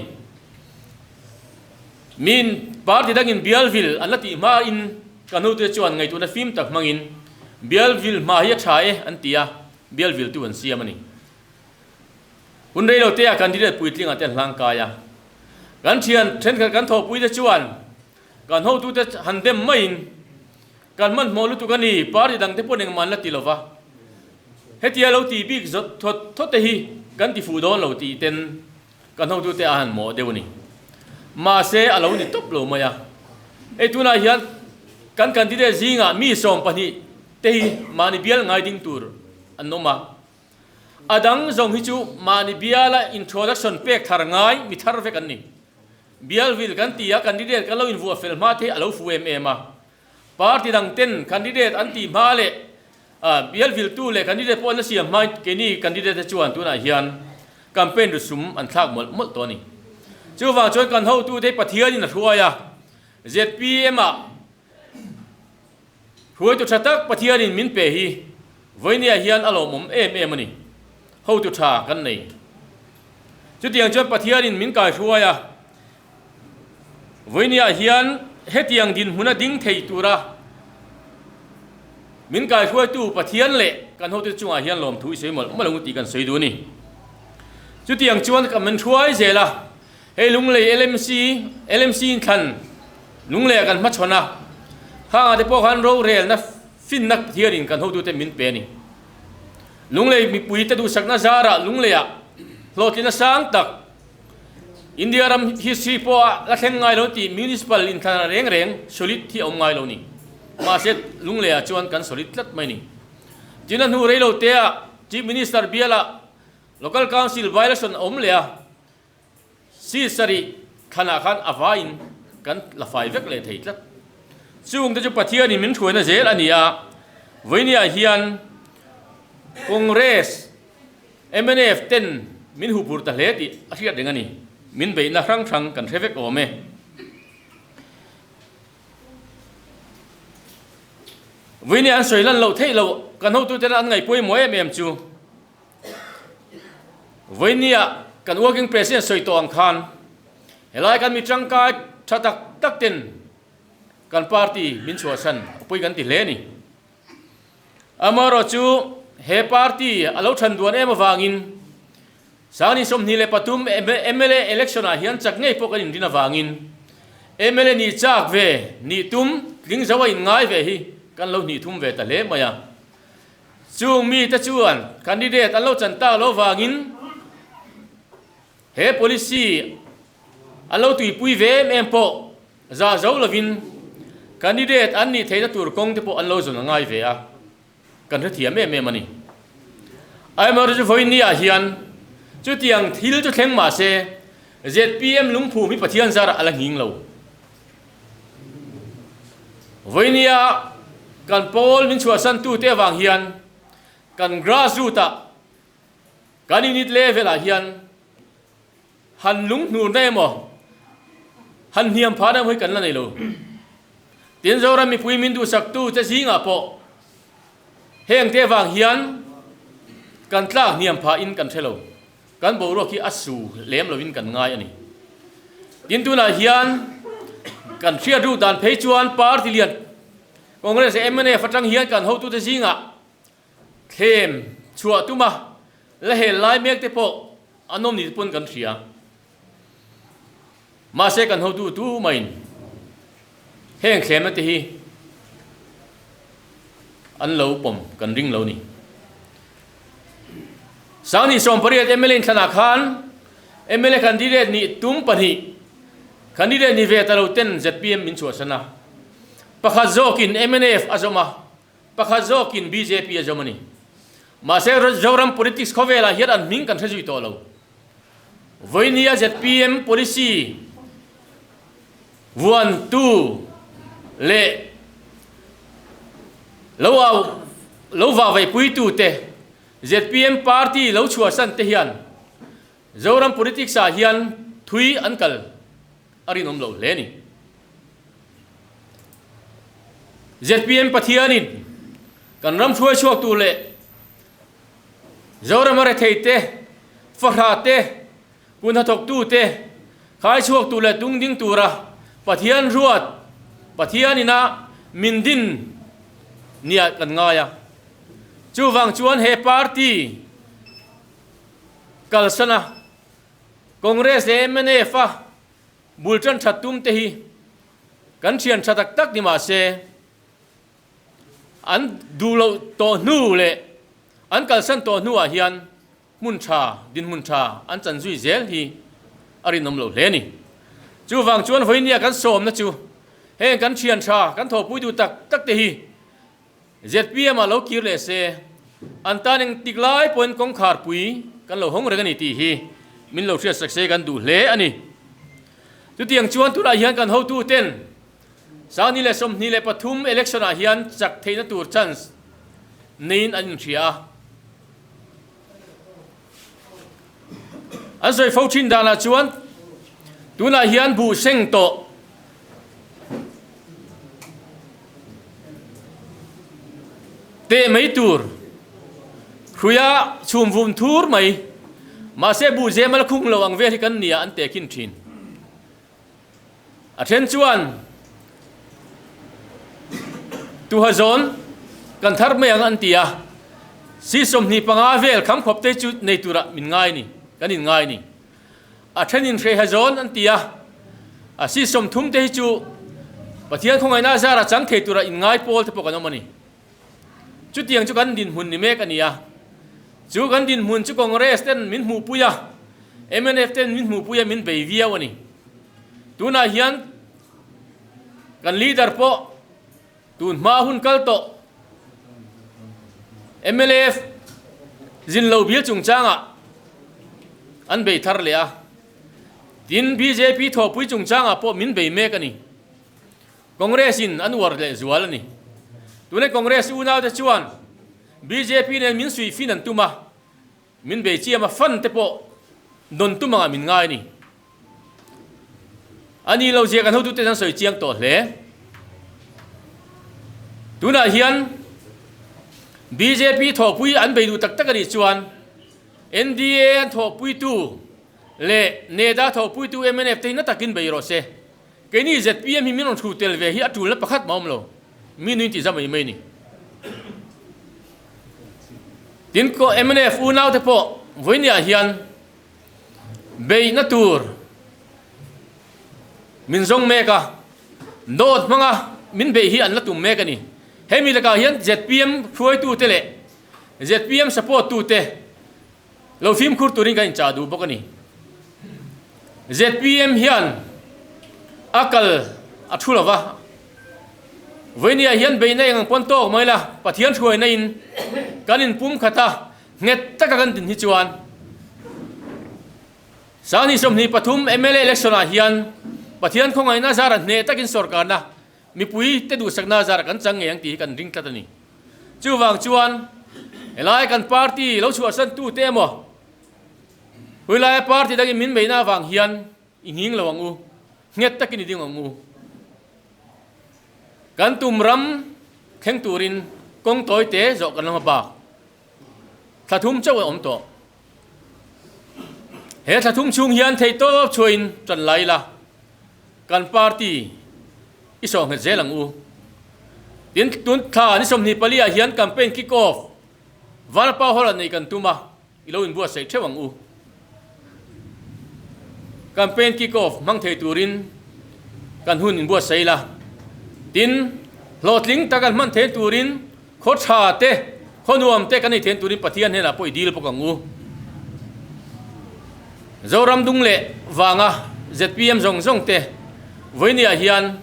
Min party dangin Bialvil an la tih hmain kan hotute chuan ngaihtuahna fim tak hmangin Bialvil hma hi a tha e an ti a, Bialvil tu an siam a ni. Hun rei lo te ah candidate puitling ah te an hlang kai a. Kan thian thenkhat kan thawhpui te chuan kan hotute han dem maiin kan hmanhmawh lutuk a ni, party dang te pawh engmah an la ti lo va. Hetia lo ti bik zawt thawt thawt te hi kan ti fuh dawn lo tih ten kan hotute a han mawh deuh a ni. Mahse a lo ni tawp lo mai a. Hei tunah hian kan candidate zingah mi 12 te hi mahni bial ngai ding tur an awm a. A dang zawng hi chu mahni biala introduction pek thar ngai mi thar vek an ni. Bial vil kan ti a, candidate kan lo invuah fel hma te hi a lo fu em em a. Party dang ten candidate an tih hma leh bial viltu leh candidate pawh an la siam hmain keini candidate te chuan tunah hian campaign rusum an thlak mawlh mawlh tawh a ni. Chuvang chuan kan hotute hi Pathianin a hruai a, zpm ah Hruaitu tha tak Pathianin min pe hi vawinia hian a lawmawm em em a ni. Hotu tha kan nei. Chutiang chuan Pathianin min kaihruai a, vawinia hian hetiang dinhmuna ding thei tura min kaihruaitu Pathian leh kan hotute chungah hian lawmthu i sawi mawlh mawlh ang u tih kan sawi duh a ni. Chutiang chuan ka min hruai zel a. Hei Lunglei LMC, LMC in thlan Lunglei ah kan hmachhawn a, khangah te pawh khan rorelna finna Pathianin kan hotute min pe a ni. Lunglei mipui te duhsakna zarah Lunglei ah hlawhtlina sang tak India ram history pawh a la thleng ngai lo tih Municipal inthlan reng reng solid hi a awm ngai lo ni. Mahse Lunglei ah chuan kan solid tlat mai ni. Tin a hnu reilo te ah Chief Minister bialah Local Council by-election a awm leh a, Si sarih thlanah khan a vaiin kan la fai vek leh thei tlat. Chungte chu Pathianin min hruaina zel a ni a, vawinia hian Congress, mnf ten min huphur ta hle tih a hriat reng a ni. Min beihna hrang hrang kan hre vek awm e. Vawinia an sawi lan loh theih loh kan hotuten an ngaih pawimawh em em chu. Vawinia kan working president sawi tawh ang khan helai kan mi tangkai tha tak tak ten kan party min chhuahsan a pawi kan ti hle a ni. Amaherawhchu he party a lo than duan em avangin Sangni 23 mla election ah hian chak ngei pawh kan inrin avangin mla nih chak ve nih tum tling zo a inngai ve hi kan lo hnih thum ve ta hle mai a. Chung mite chuan candidate an lo chan tak lo vangin he policy an lo tuipui ve em em pawh zah zo lovin candidate an nih theihna tur kawng te pawh an lo zawn a ngai ve a, kan hrethiam em em a ni. Amaherawhchu vawiin ah hian chutiang thil chu thleng mah se zpm lungphum hi Pathian zarah a la nghing lo. Vawinia kan pawl min chhuahsantute avang hian kan grassroot ah, kan unit level ah hian han lunghnurna emaw, han hniam phahna emaw hi kan la nei lo. Tin, Zoram mipui min duhsaktute zingah pawh hengte avang hian kan tlak hniam phahin kan hre lo. Kan boruak hi a su lem lovin kan ngai a ni. Tin tunah hian kan hriat ruk dan phei chuan party lian Congress leh mnf atang hian kan hotute zingah thlem chhuah tuma la hel lai mek te pawh an awm ni te pawn kan hria. Mahse kan hotu tumahin heng thlemna te hi an lo pawm kan ring lo ni. Sangni 18 mla inthlanah khan mla candidate nih tum pahnih candidate ni ve ta lo ten zpm min chhuahsan a, pakhat zawkin mnf a zawm a, pakhat zawkin bjp a zawm a ni. Mahse Zoram politics khawvelah hian an hming kan hre zui tawh lo. Vawinia zpm policy vuantu leh lo au. Lo vahveihpuitute, zpm party lo chhuahsan te hian Zoram politics ah hian thui an kal a rinawm lo hle a ni. Zpm Pathianin kan ram hruai chhuak tur leh Zoram a rethei te, fahrah te, kun hnathawktu te khai chhuak tur leh tung ding tura Pathian ruat, Pathian ina min din nia kan ngai a. Chuvang chuan he party kalsana Congress leh mnf a bul tan that tum te hi kan thian tha tak tak ni mah se an duh loh tawh hnu leh an kalsan tawh hnuah hian hmun tha, dinhmun tha an chan zui zel hi a rinawm lo hle a ni. Chuvang chuan vawinia kan sawmna chu heng kan thian tha, kan thawhpui duh tak tak te hi zpm ah lo kir leh se, an tan engtik lai pawhin kawngkhar pui kan lo hawng reng a ni tih hi min lo hriatsak se kan duh hle a ni. Chutiang chuan tunah hian kan hotu ten 2023 election ah hian chak theihna tur chance neiin an inhria a. An sawi fo thin danah chuan tunah hian buh seng tawh teh mai tur hruia chhum vum thur mai mahse buh zem a la khung lo ang vel hi kan nia an tehkhin thin. A then chuan tuha zawn kan thar mai ang an ti a, si 25 vel kham khawp te chu nei turah min ngai ni, kan in ngai ni. A then in hreiha zawn an ti a, a si 30 te hi chu Pathian khawngaihna zara chang thei turah in ngai pawl te pawh kan awm a ni. Chutiang chu kan dinhmun ni mek a ni a, chu kan dinhmun chu Congress ten min hmuhpui a, mnf ten min hmuhpui a min bei viau a ni. Tunah hian kan leader pawh tun hma hun kal tawh mla zin lo bil chungchangah an bei thar leh a, tin bjp thawhpui chungchangah pawh min bei mek a ni. Congress in an uar leh zual a ni. Tuna Congress unaute chuan bjp nen min suih fin an tum a, min bei chiam a, fund te pawh dawn tum angah min ngai a ni. A ni lo zia kan hotute an sawi chiang tawh hle. Tunah hian bjp thawhpui an bei duh tak tak a nih chuan NDA an thawhpuitu leh NEDA thawhpuitu mnf te hi na takin bei rawh se. Keini zpm hi min rawn thu tel ve hi a tulna pakhat mah awm lo, mi nuin tih za mai mai ni. Tin, mnf unaute pawh vawinia hian beihna tur min zawng mek a, dawt hmanga min beih hi an la tum mek a ni. Hemi lakah hian zpm hruaitute leh zpm support tute Lo fimkhur turin kan inchah duh bawk a ni. Zpm hian a kal a thu lova, Vawinia hian beihna eng ang pawn tawk mai la, Pathian hruaina in kan inpum khat a, nghet taka kan din hi chuan 2023 mla election ah hian Pathian khawngaihna zara hneh takin sorkarna mipui te duhsakna zara kan chang ngei ang tih hi kan ring tlat a ni. Chuvang chuan helai kan party lo chhuahsan tute emaw huilaia party dangin min beihna avang hian i nghing lo ang u, nghet takin i ding ang u. Kan tum ram thleng turin kawng tawi te zawh kan la hma bak. Thla thum chauh a awm tawh. He thla thum chhung hian theihtawp chhuahin tan lai ila kan party i sawh nghet zel ang u. Tin, tun thla ni 24 ah hian campaign kick off Vanapa Hall ah neih kan tum a, i lo inbuatsaih theuh ang u. Campaign kick off hmang thei turin kan hun inbuatsaih ila. Tin, hlawhtling tak an hman theih turin Khaw tha te, khaw nuam te kan ei then turin Pathian hnenah pawh i dil bawk ang u. Zoram dung leh vanga zpm zawng zawng te vawinia hian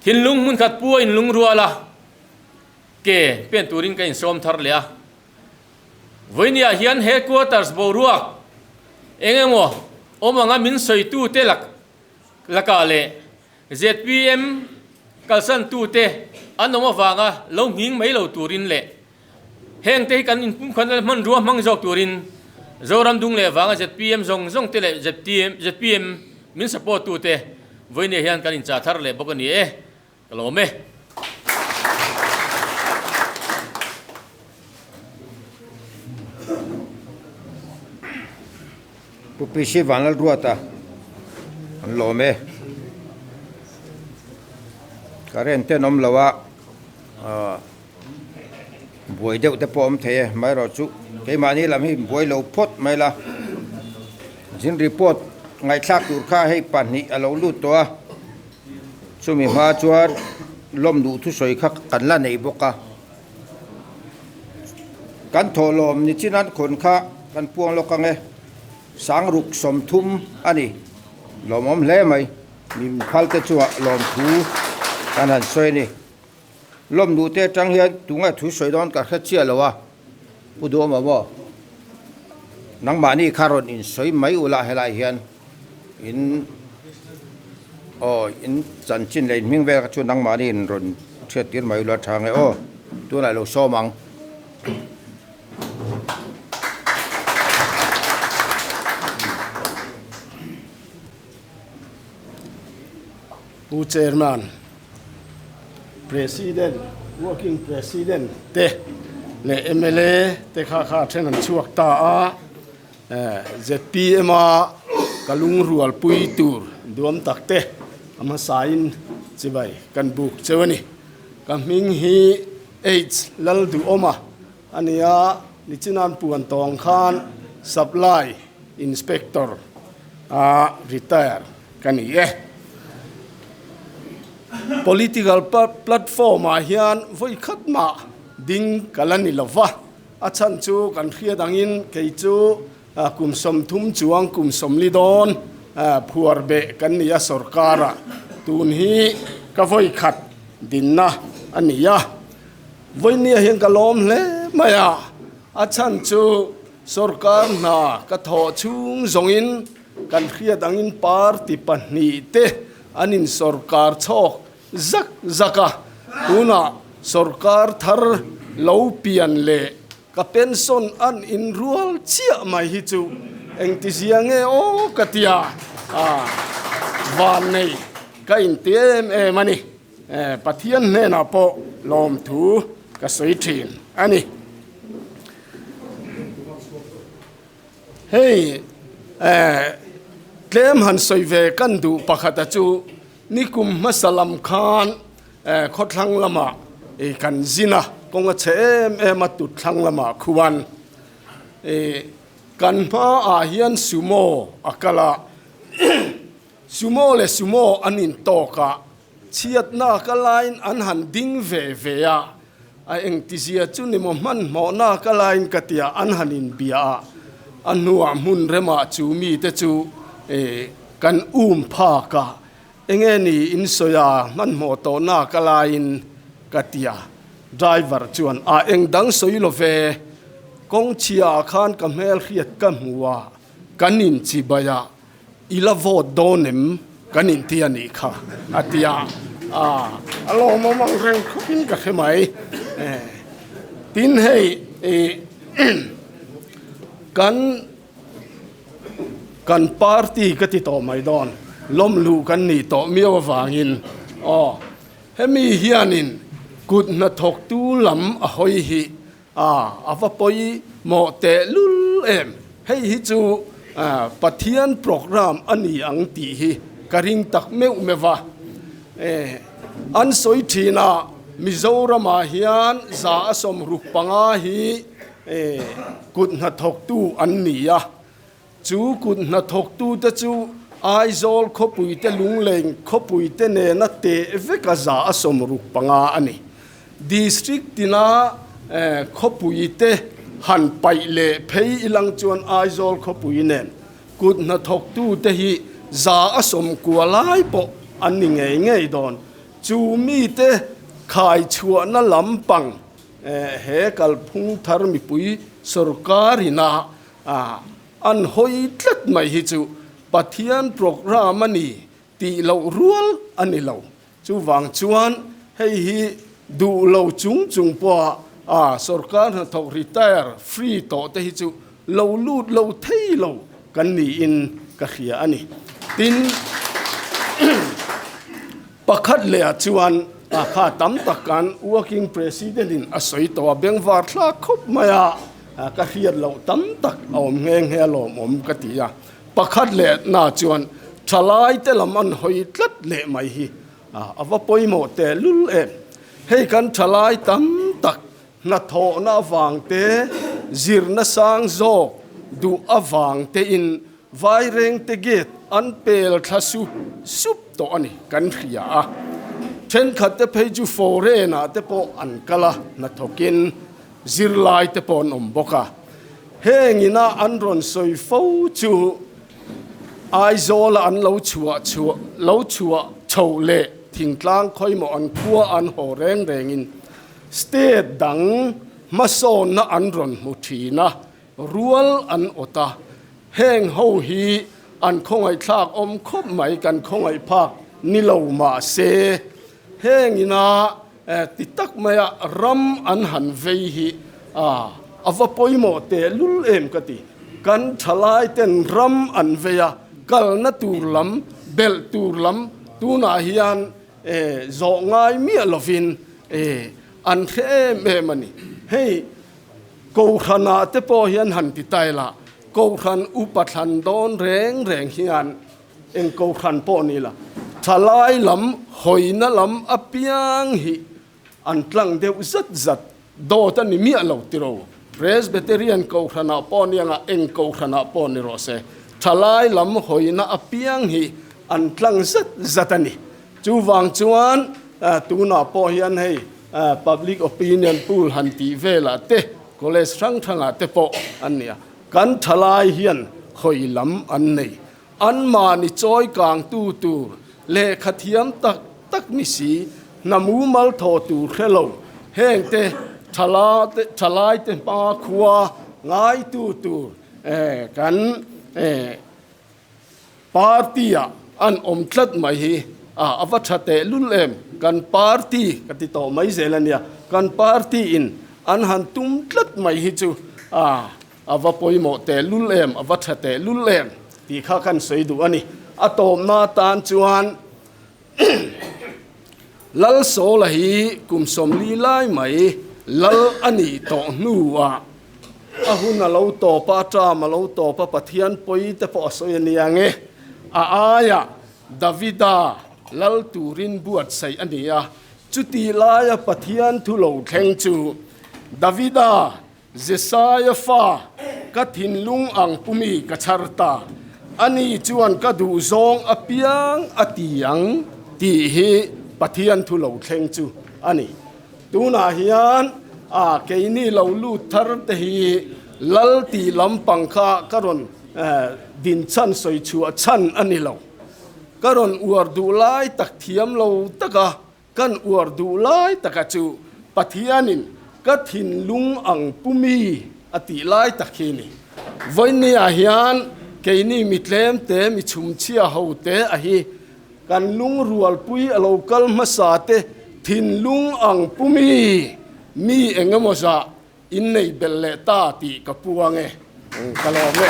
thinlung hmun khat pu a inlung rual a, ke pen turin ka insawm thar leh a. Vawinia hian headquarters boruak eng emaw awm anga min sawitu te lak lakah leh zpm. Kalsantute an awm avanga lo nghing mai lo turin leh hengte hi kan inpumkhatna leh hmanrua hmang zawk turin Zoram dung leh vanga zpm zawng zawng te leh zpm min support tute vawinia hian kan inchah thar leh bawk a ni e, ka lawm e. Pu PC Vanlalruata an lawm e. Current ten awm lo a, buai deuh te pawh awm thei e, amaherawhchu keimahni lam hi buai lo phawt mai la. Zin report ngaihthlak tur kha hei pahnih a lo lut tawh a, chumi hma chuan lawm duh thusawi kha kan la nei bawk a. Kan thawhlawm ni chin an khawn kha kan puang lawk ang e, Sangruk 30 a ni. Lawmawm hle mai, min phal te chungah lawmthu kan han sawi a ni. Lawm duh te atang hian tunge thu sawi dawn ka hre chiah lo a, Pu Duhawma maw? Nangmahni kha rawn insawi mai ula helai hian in aw in chanchin leh in hming vel kha chu nangmahni in rawn hriat tir mai ula tha nge aw, tunah lo sawm ang. Pu Chairman, President, Working President te leh mla te kha kha then an chhuak ta a, zpm a ka lungrual pui tur duam tak te a hmasain chibai kan buk cheu a ni. Ka hming hi H Lalduhawma a ni a, nichinan puan tawng khan Supply Inspector a retire ka ni e. Political platform ah hian vawi khat mah ding ka la ni lo va, a chhan chu kan hriat angin kei chu kum 30 chuang kum 40 dawn phuar beh kan ni a sorkar ah tun hi ka vawi khat dinna a ni a, vawinia hian ka lawm hle mai a, a chhan chu sorkar hna ka thawh chhung zawngin Kan hriat angin party pahnihte an insawrkar chhawk zak zak a, tunah sawrkar thar lo pian leh ka pension an inrual chiah mai hi chu engtizia nge aw ka tia a, vannei ka inti em em a ni. Pathian hnenah pawh lawmthu ka sawi thin a ni. Hei tlem han sawi ve kan duh pakhata chu nikum hmasa lam khan khawthlang lamah kan zin a, kawng a chhe em em a tutthlang lamah khuan kan hmaah hian sumo a kal a, sumo leh sumo an intawk a, chhiatna ka laiin an han ding ve ve a. A engtizia chu ni maw hmanhmawhna ka lain ka tia an han inbia a, a hnuah hmun remah chu mite chu kan um phak a, enge ni in sawi a hmanhmawh tawhna ka lain ka tia, driver chuan a eng dang sawi lo ve, kawng chhia ah khan ka hmel hriat ka hmu a, kan inchibai a, I la vote dawn em? Kan inti a nih kha, a ti a. A lawmawm ang reng khawpin ka hre mai. Tin hei kan kan party ka ti tawh mai dawn, lawmluh kan nih tawh miau avangin aw hemi hianin kut hnathawktu lam a hawi hi A, a va pawimawh tehlul em? Hei hi chu Pathian program a ni ang tih hi ka ring tak meuh meuh va. An sawi thin a, Mizoramah hian 165 hi kut hnathawktu an ni a. Chu kut hnathawktute chu Aizawl khawpuite Lungleng khawpuite nena teh veka 165 a ni. District tina khawpuite han paih leh phei ilang chuan Aizawl khawpui nen kut hnathawktute hi 190 lai pawh an ni ngei ngei dawn. Chu mite khaichhuahna lampang he kalphung thar mipui sorkarina A, an hawi tlat mai hi chu Pathian program a ni tih loh rual a ni lo. Chuvang chuan hei hi duh lo chung chung pawha a sorkar hnathawk retire free tawh te hi chu lo lut lo thei lo kan niin ka hria a ni. Tin, pakhat lehah chuan a kha tam tak kan working president in a sawi tawh a, bengvar thlak khawp mai a, ka hriat loh tam tak a awm nghe nghe a lawmawm ka ti a. Pakhat leh na chuan thalai te lam an hawi tlat leh mai hi a va pawimawh teh lul em. Hei kan thalai tam tak hnathawhna avang te, zirna sang zawk duh avang tein Vairengte gate an pel thla sup sup tawh a ni kan hria a. Thenkhat te phei chu foreign ah te pawh an kal a, hnathawkin zirlai te pawh an awm bawk a. Heng ina an rawn sawi fo chu Aizawla an lo chhuah chhuah lo chhuah chhoh leh thingtlang khawimaw an khua an haw reng rengin state dang hmasawnna an rawn hmu thin a, rual an awt a. Heng ho hi an khawngaihthlak awm khawp mai kan khawngaih phak ni lo mah se heng ina Ti tak maia ram an han vei hi a va pawimawh tehlul em ka ti. Kan thalai ten ram an vei a, kalna tur lam, belh tur lam tunah hian zawh ngai miah lovin an hre em em a ni. Hei Kohhranah te pawh hian han ti ta ila, Kohhran upa thlan dawn reng reng hian Eng kohhran pawh ni la, thalai lam hawina lam apiang hi an tlang deuh zat zat dawt a ni miah lo tiro. Presbyterian kohhranah pawh ni anga eng kohhranah pawh ni rawh se, thalai lam hawina apiang hi an tlang zat zat a ni. Chuvang chuan tunah pawh hian hei public opinion poll han tih velah te, college hrang hrangah te pawh an ni a, kan thalai hian hawi lam an nei. Anmahni chawi kangtu tur lehkha thiam tak tak ni si, hna mumal thaw tur hre lo, hengte thalaite hma khua ngaitu tur kan party-ah an awm tlat mai hi a va tha tehlul em? Kan party ka ti tawh mai zel a nia, kan party-in an han tum tlat mai hi chu A va pawimawh teh lul em, a va tha teh lul em tih kha kan sawi duh a ni. A tawpna atan chuan Lal Sawla hi kum 40 lai mai lal a nih tawh hnuah a hun a lo tawp a, a term a lo tawp a, Pathian pawi te pawh a sawi a nia nge. A aiah Davida lal turin buatsaih a ni a, chutih laia Pathian thu lo thleng chu Davida Jesaia fa, ka thinlung ang pumi ka chhar ta, ani chuan ka duhzawng apiang a ti ang tih hi Pathian thu lo thleng chu a ni. Tunah hian a keini lo lut thar te hi Lal tih lampang kha ka rawn din chhan sawi chhuah chhan a ni lo. Ka rawn uar duh lai tak thiam lo taka Kan uar duh lai taka chu Pathianin ka thinlung ang pumi a tih lai tak hi ni. Vawinia hian keini mi tlemte, mi chhumchhia hote a hi kan lungrualpui a lo kal hmasa te thinlung ang pumi mi eng emaw zah innei belh leh ta tih ka puang e. Ka lawm e.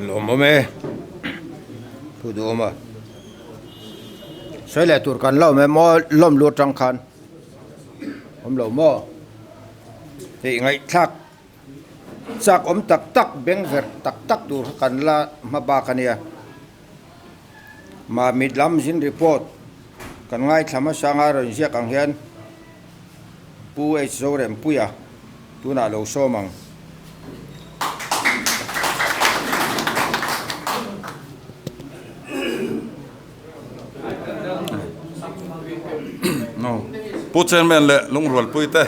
Lawm awm e thu duh awm a sawi leh tur kan la awm e maw lawm lu atang khan awm lo maw hei ngaihthlak chak awm tak tak beng verh tak tak tur kha kan la hma bak a nia Mamit lam zin report kan ngaithla hmasa anga rawn ziak ang hian Pu H Zorempuia tunah lo sawm ang. Pu Chairman leh Lungrualpui te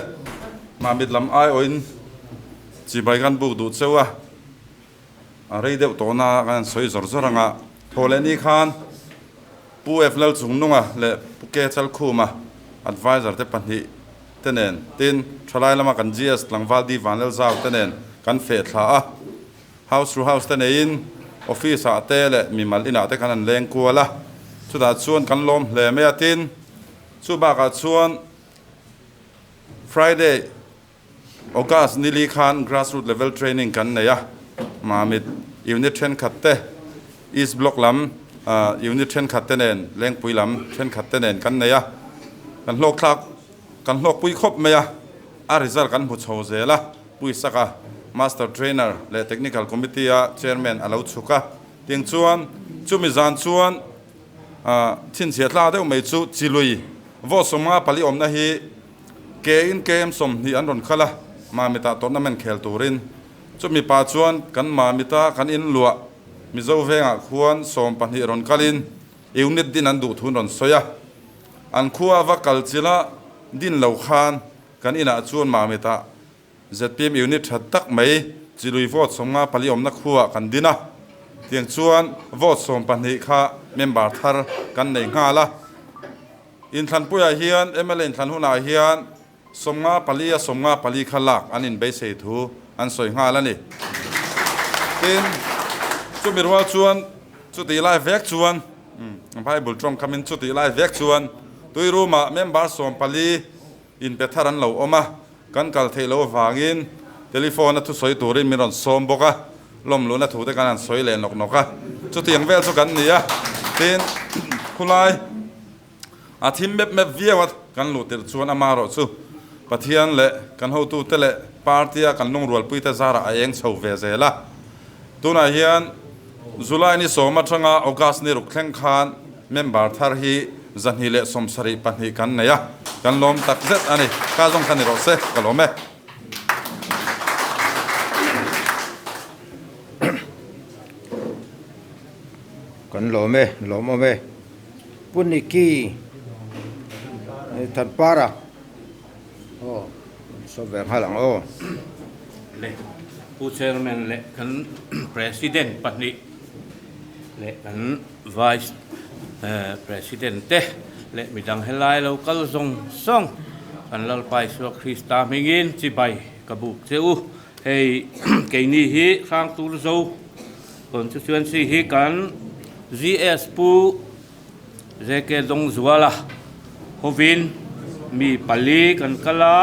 Mamit lam aiawhin chibai kan buk duh cheu a, a rei deuh tawhna kan han sawi zawr zawr anga thaw leh ni khan Pu F Lalchungnunga leh Pu K Chalkhuma adviser te pahnih te nen tin thalai lama kan GS tlangval D Vanlalzau te nen kan feh thla a, house to house te neiin. Office ah te leh mimal inah te khan an leng kual a, chutah chuan kan lawm hle mai a. Tin, chu bakah chuan Friday, August nili khan Grassroot level training kan nei a, Mamit unit thenkhat te, East Block lam unit thenkhat te nen, Lengpui lam thenkhat te nen kan nei a, kan hlawkthlak kan hlawkpui khawp mai a, a result kan hmu chho zel a, Puisaka Master Trainer leh Technical Committee a Chairman a lo chhuk a, tiang chuan chumi zan chuan chhinchhiah tla deuh mai chu Chilui vote 54 awmna hi Ke in KM 20 an rawn kal a, Mamitah tournament khel turin. Chumi pa chuan kan Mamita kan in luah Mizo vengah khuan 12 rawn kalin unit din an duh thun rawn sawi a. An khua va kal chila din lo khan kan inah chuan Mamitah zpm unit tha tak mai Chilui vote 54 awmna khuaah kan din a. Tiang chuan vote 12 kha member thar kan nei nghal a. Inthlanpuiah hian mla inthlan hunah hian 54 a 54 kha lak an inbeisei thu an sawi nghal a ni. Tin, chumi rual chuan chutih lai vek chuan Bible tawngkamin chutih lai vek chuan tui room-ah member 14 inpe thar an lo awm a, kan kal theih loh avangin telephone a thusawi turin min rawn sawm bawk a, lawmluhna thu te kan han sawi leh nawk nawk a, chutiang vel chu kan ni a, tin khulai a thim mep mep viau a kan luh tirh chuan ama erawh chu Pathian leh kan hotute leh party a kan lungrualpuite zarah a eng chho ve zel a, tunah hian July ni 10 atanga August ni ruk thleng khan Member thar hi 272 kan nei a, kan lawm tak zet a ni. Ka zawng kha ni rawh se, ka lawm e. Kan lawm e, lawm awm e. Pu Nicky Thanpara aw sawi ve nghal ang aw. Le Pu Chairman leh kan President pahnih leh kan Vice President te leh midang helai lo kal zawng zawng kan Lalpa Isua Krista hmingin chibai ka buk che u. Hei keini hi Hrangturzo constituency hi kan GS Pu JK Dawngzuala hovin mi pali kan kal a,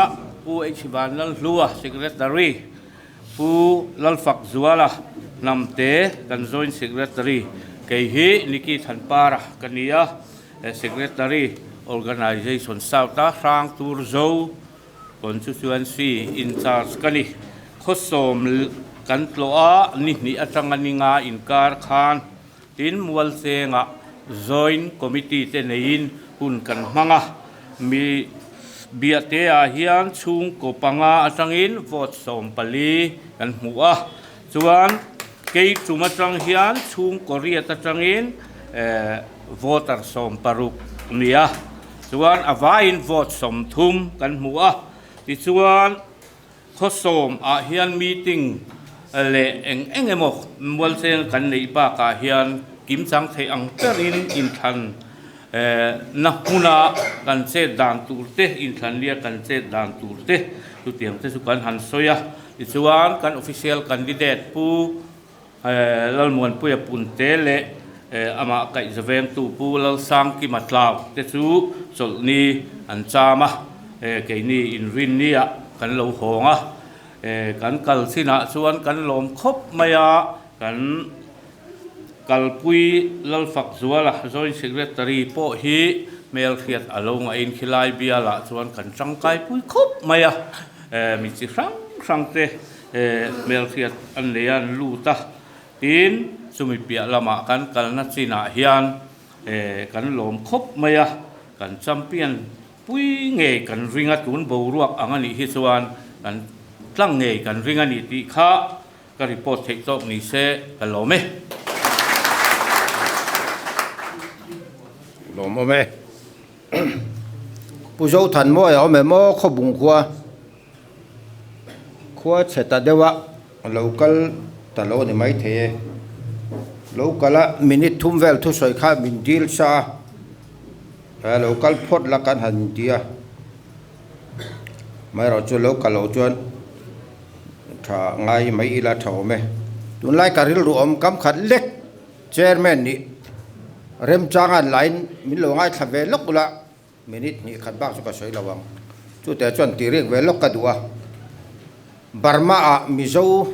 Pu H Vanlalhlua Secretary, Pu Lalfakzuala Hnamte kan Joint Secretary, kei hi Nicky Thanpara ka ni a, Secretary Organisation South a Hrangturzo Constituency in charge ka ni. Khawsawm kan tlawh a, ni hnih atanga ni nga inkar khan tin Mualchengah Joint Committee te neiin hun kan hmang a, mi Biate ah hian chhungkaw panga atangin vote 14 kan hmu a, chuan kei tum atang hian chhungkaw riat atangin voter 60 a ni a, chuan a vaiin vote 30 kan hmu a, tichuan Khawsawm ah hian meeting leh eng eng emaw mualcheng kan neih bakah hian kimchang theih ang berin inthlan na hmuna kan chet dan tur te, inthlan lia kan chet dan tur te chutiang te chu kan han sawi a. Tichuan kan official candidate Pu Lalmuanpuia Punte leh amah kaihzavengtu Pu Lalsangkima Tlau te chu chawlhni an cham a, keini inrinniah kan lo hawng a, kan kal chinah chuan kan lawm khawp mai a, kan kalpui Lalfakzuala Joint Secretary pawh hi hmelhriat a lo ngahin khilai bialah chuan kan tangkaipui khawp mai a, mi chi hrang hrang te Hmelhriat an nei a, an lut a, tin chumi piah lamah kan kalna chinah hian kan lawm khawp mai a, kan champion pui ngei kan ring a, tun boruak ang a nih hi chuan kan tlang ngei kan ring a ni tih kha ka report theih tawk ni se ka lawm e. Lawm awm e. Pu Zothanmawia awm em aw Khawbung khua. Khua chhe ta deuh a, lo kal ta lo a ni maithei e. Lo kal a minute thum vel thusawi kha min dil sa a, lo kal phawt la kan han inti a. Amaherawhchu lo kal loh chuan tha ngai mai ila tha awm e. Tunlai ka rilru awm kam khat lek Chairman nih remchang an lain min lo ngaithla ve lawk ula minute hnih khat bak chu ka sawi lo ang. Chuteh chuan tih rik ve lawk ka duh a. Burma ah Mizo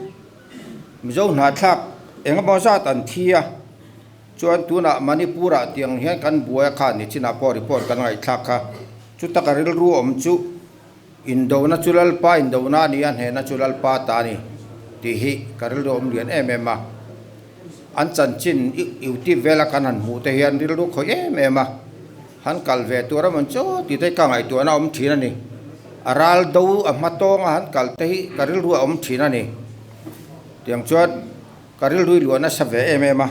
Mizo hnahthlak eng emaw zat an thi a, chuan tunah Manipur ah tiang hian kan buai a kha ni chinah pawh report kan ngaihthlak kha. Chuta ka rilru awm chu Indona chu Lalpa indona a ni a, hnehna chu Lalpa ta a ni tih hi ka rilru awm lian em em a. An chanchin YouTube vela kan han hmuh te hian rilru khawih em em a, han kal ve tur a mawn chu tih te hi ka ngaihtuahna a awm thin a ni. A ral do a hma tawnga han kal te hi ka rilru a awm thin a ni. Tiang chuan ka rilru i luah nasa ve em em a.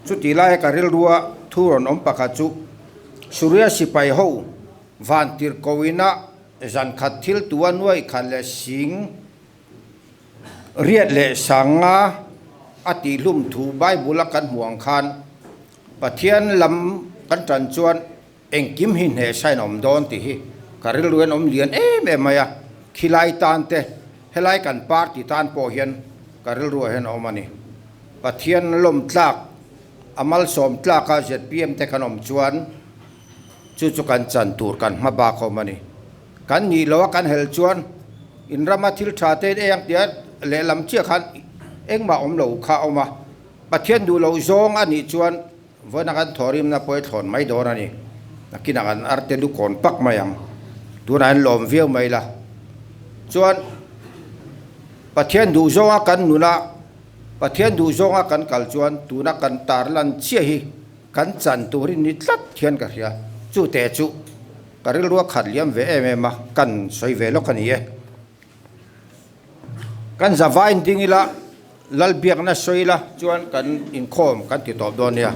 Chutih laia ka rilrua thu rawn awm pakhat chu Suria sipai ho Vantirhkoina zan khat thil tu a nuai khat leh sing riat leh sanga a tihhlum thu Bible a kan hmuh ang khan Pathian lam kan tan chuan engkim hi hnehsain a awm dawn tih hi ka rilru hian awm lian em em mai a, khilai tan te helai kan party tan pawh hian ka rilruah hian a awm a ni. Pathian lawm tlak a malsawm tlaka zpm te kan awm chuan Chu chu kan chan tur kan hma bak awm a ni. Kan nih loh a kan hel chuan in rama thil tha te in ei ang tia lehlam chiah khan engmah awm lo kha a awm a. Pathian duh loh zawng a nih chuan vawiina kan thawhrimna pawh i thlawn mai dawn a ni. Nakinah kan arte lu kawn pak mai ang. Tunah hian lawm viau mai la. Chuan Pathian duh zawnga kan nuna Pathian duh zawnga kan kal chuan tuna kan tarlan chiah hi Kan chan turin ni tlat hian ka hria. Chu te chu ka rilru a khat liam ve em em a, kan sawi ve lawk a ni e. Kan zavain ding ila, Lalbiakna sawi ila chuan kan inkhawm kan ti tawp dawn nia.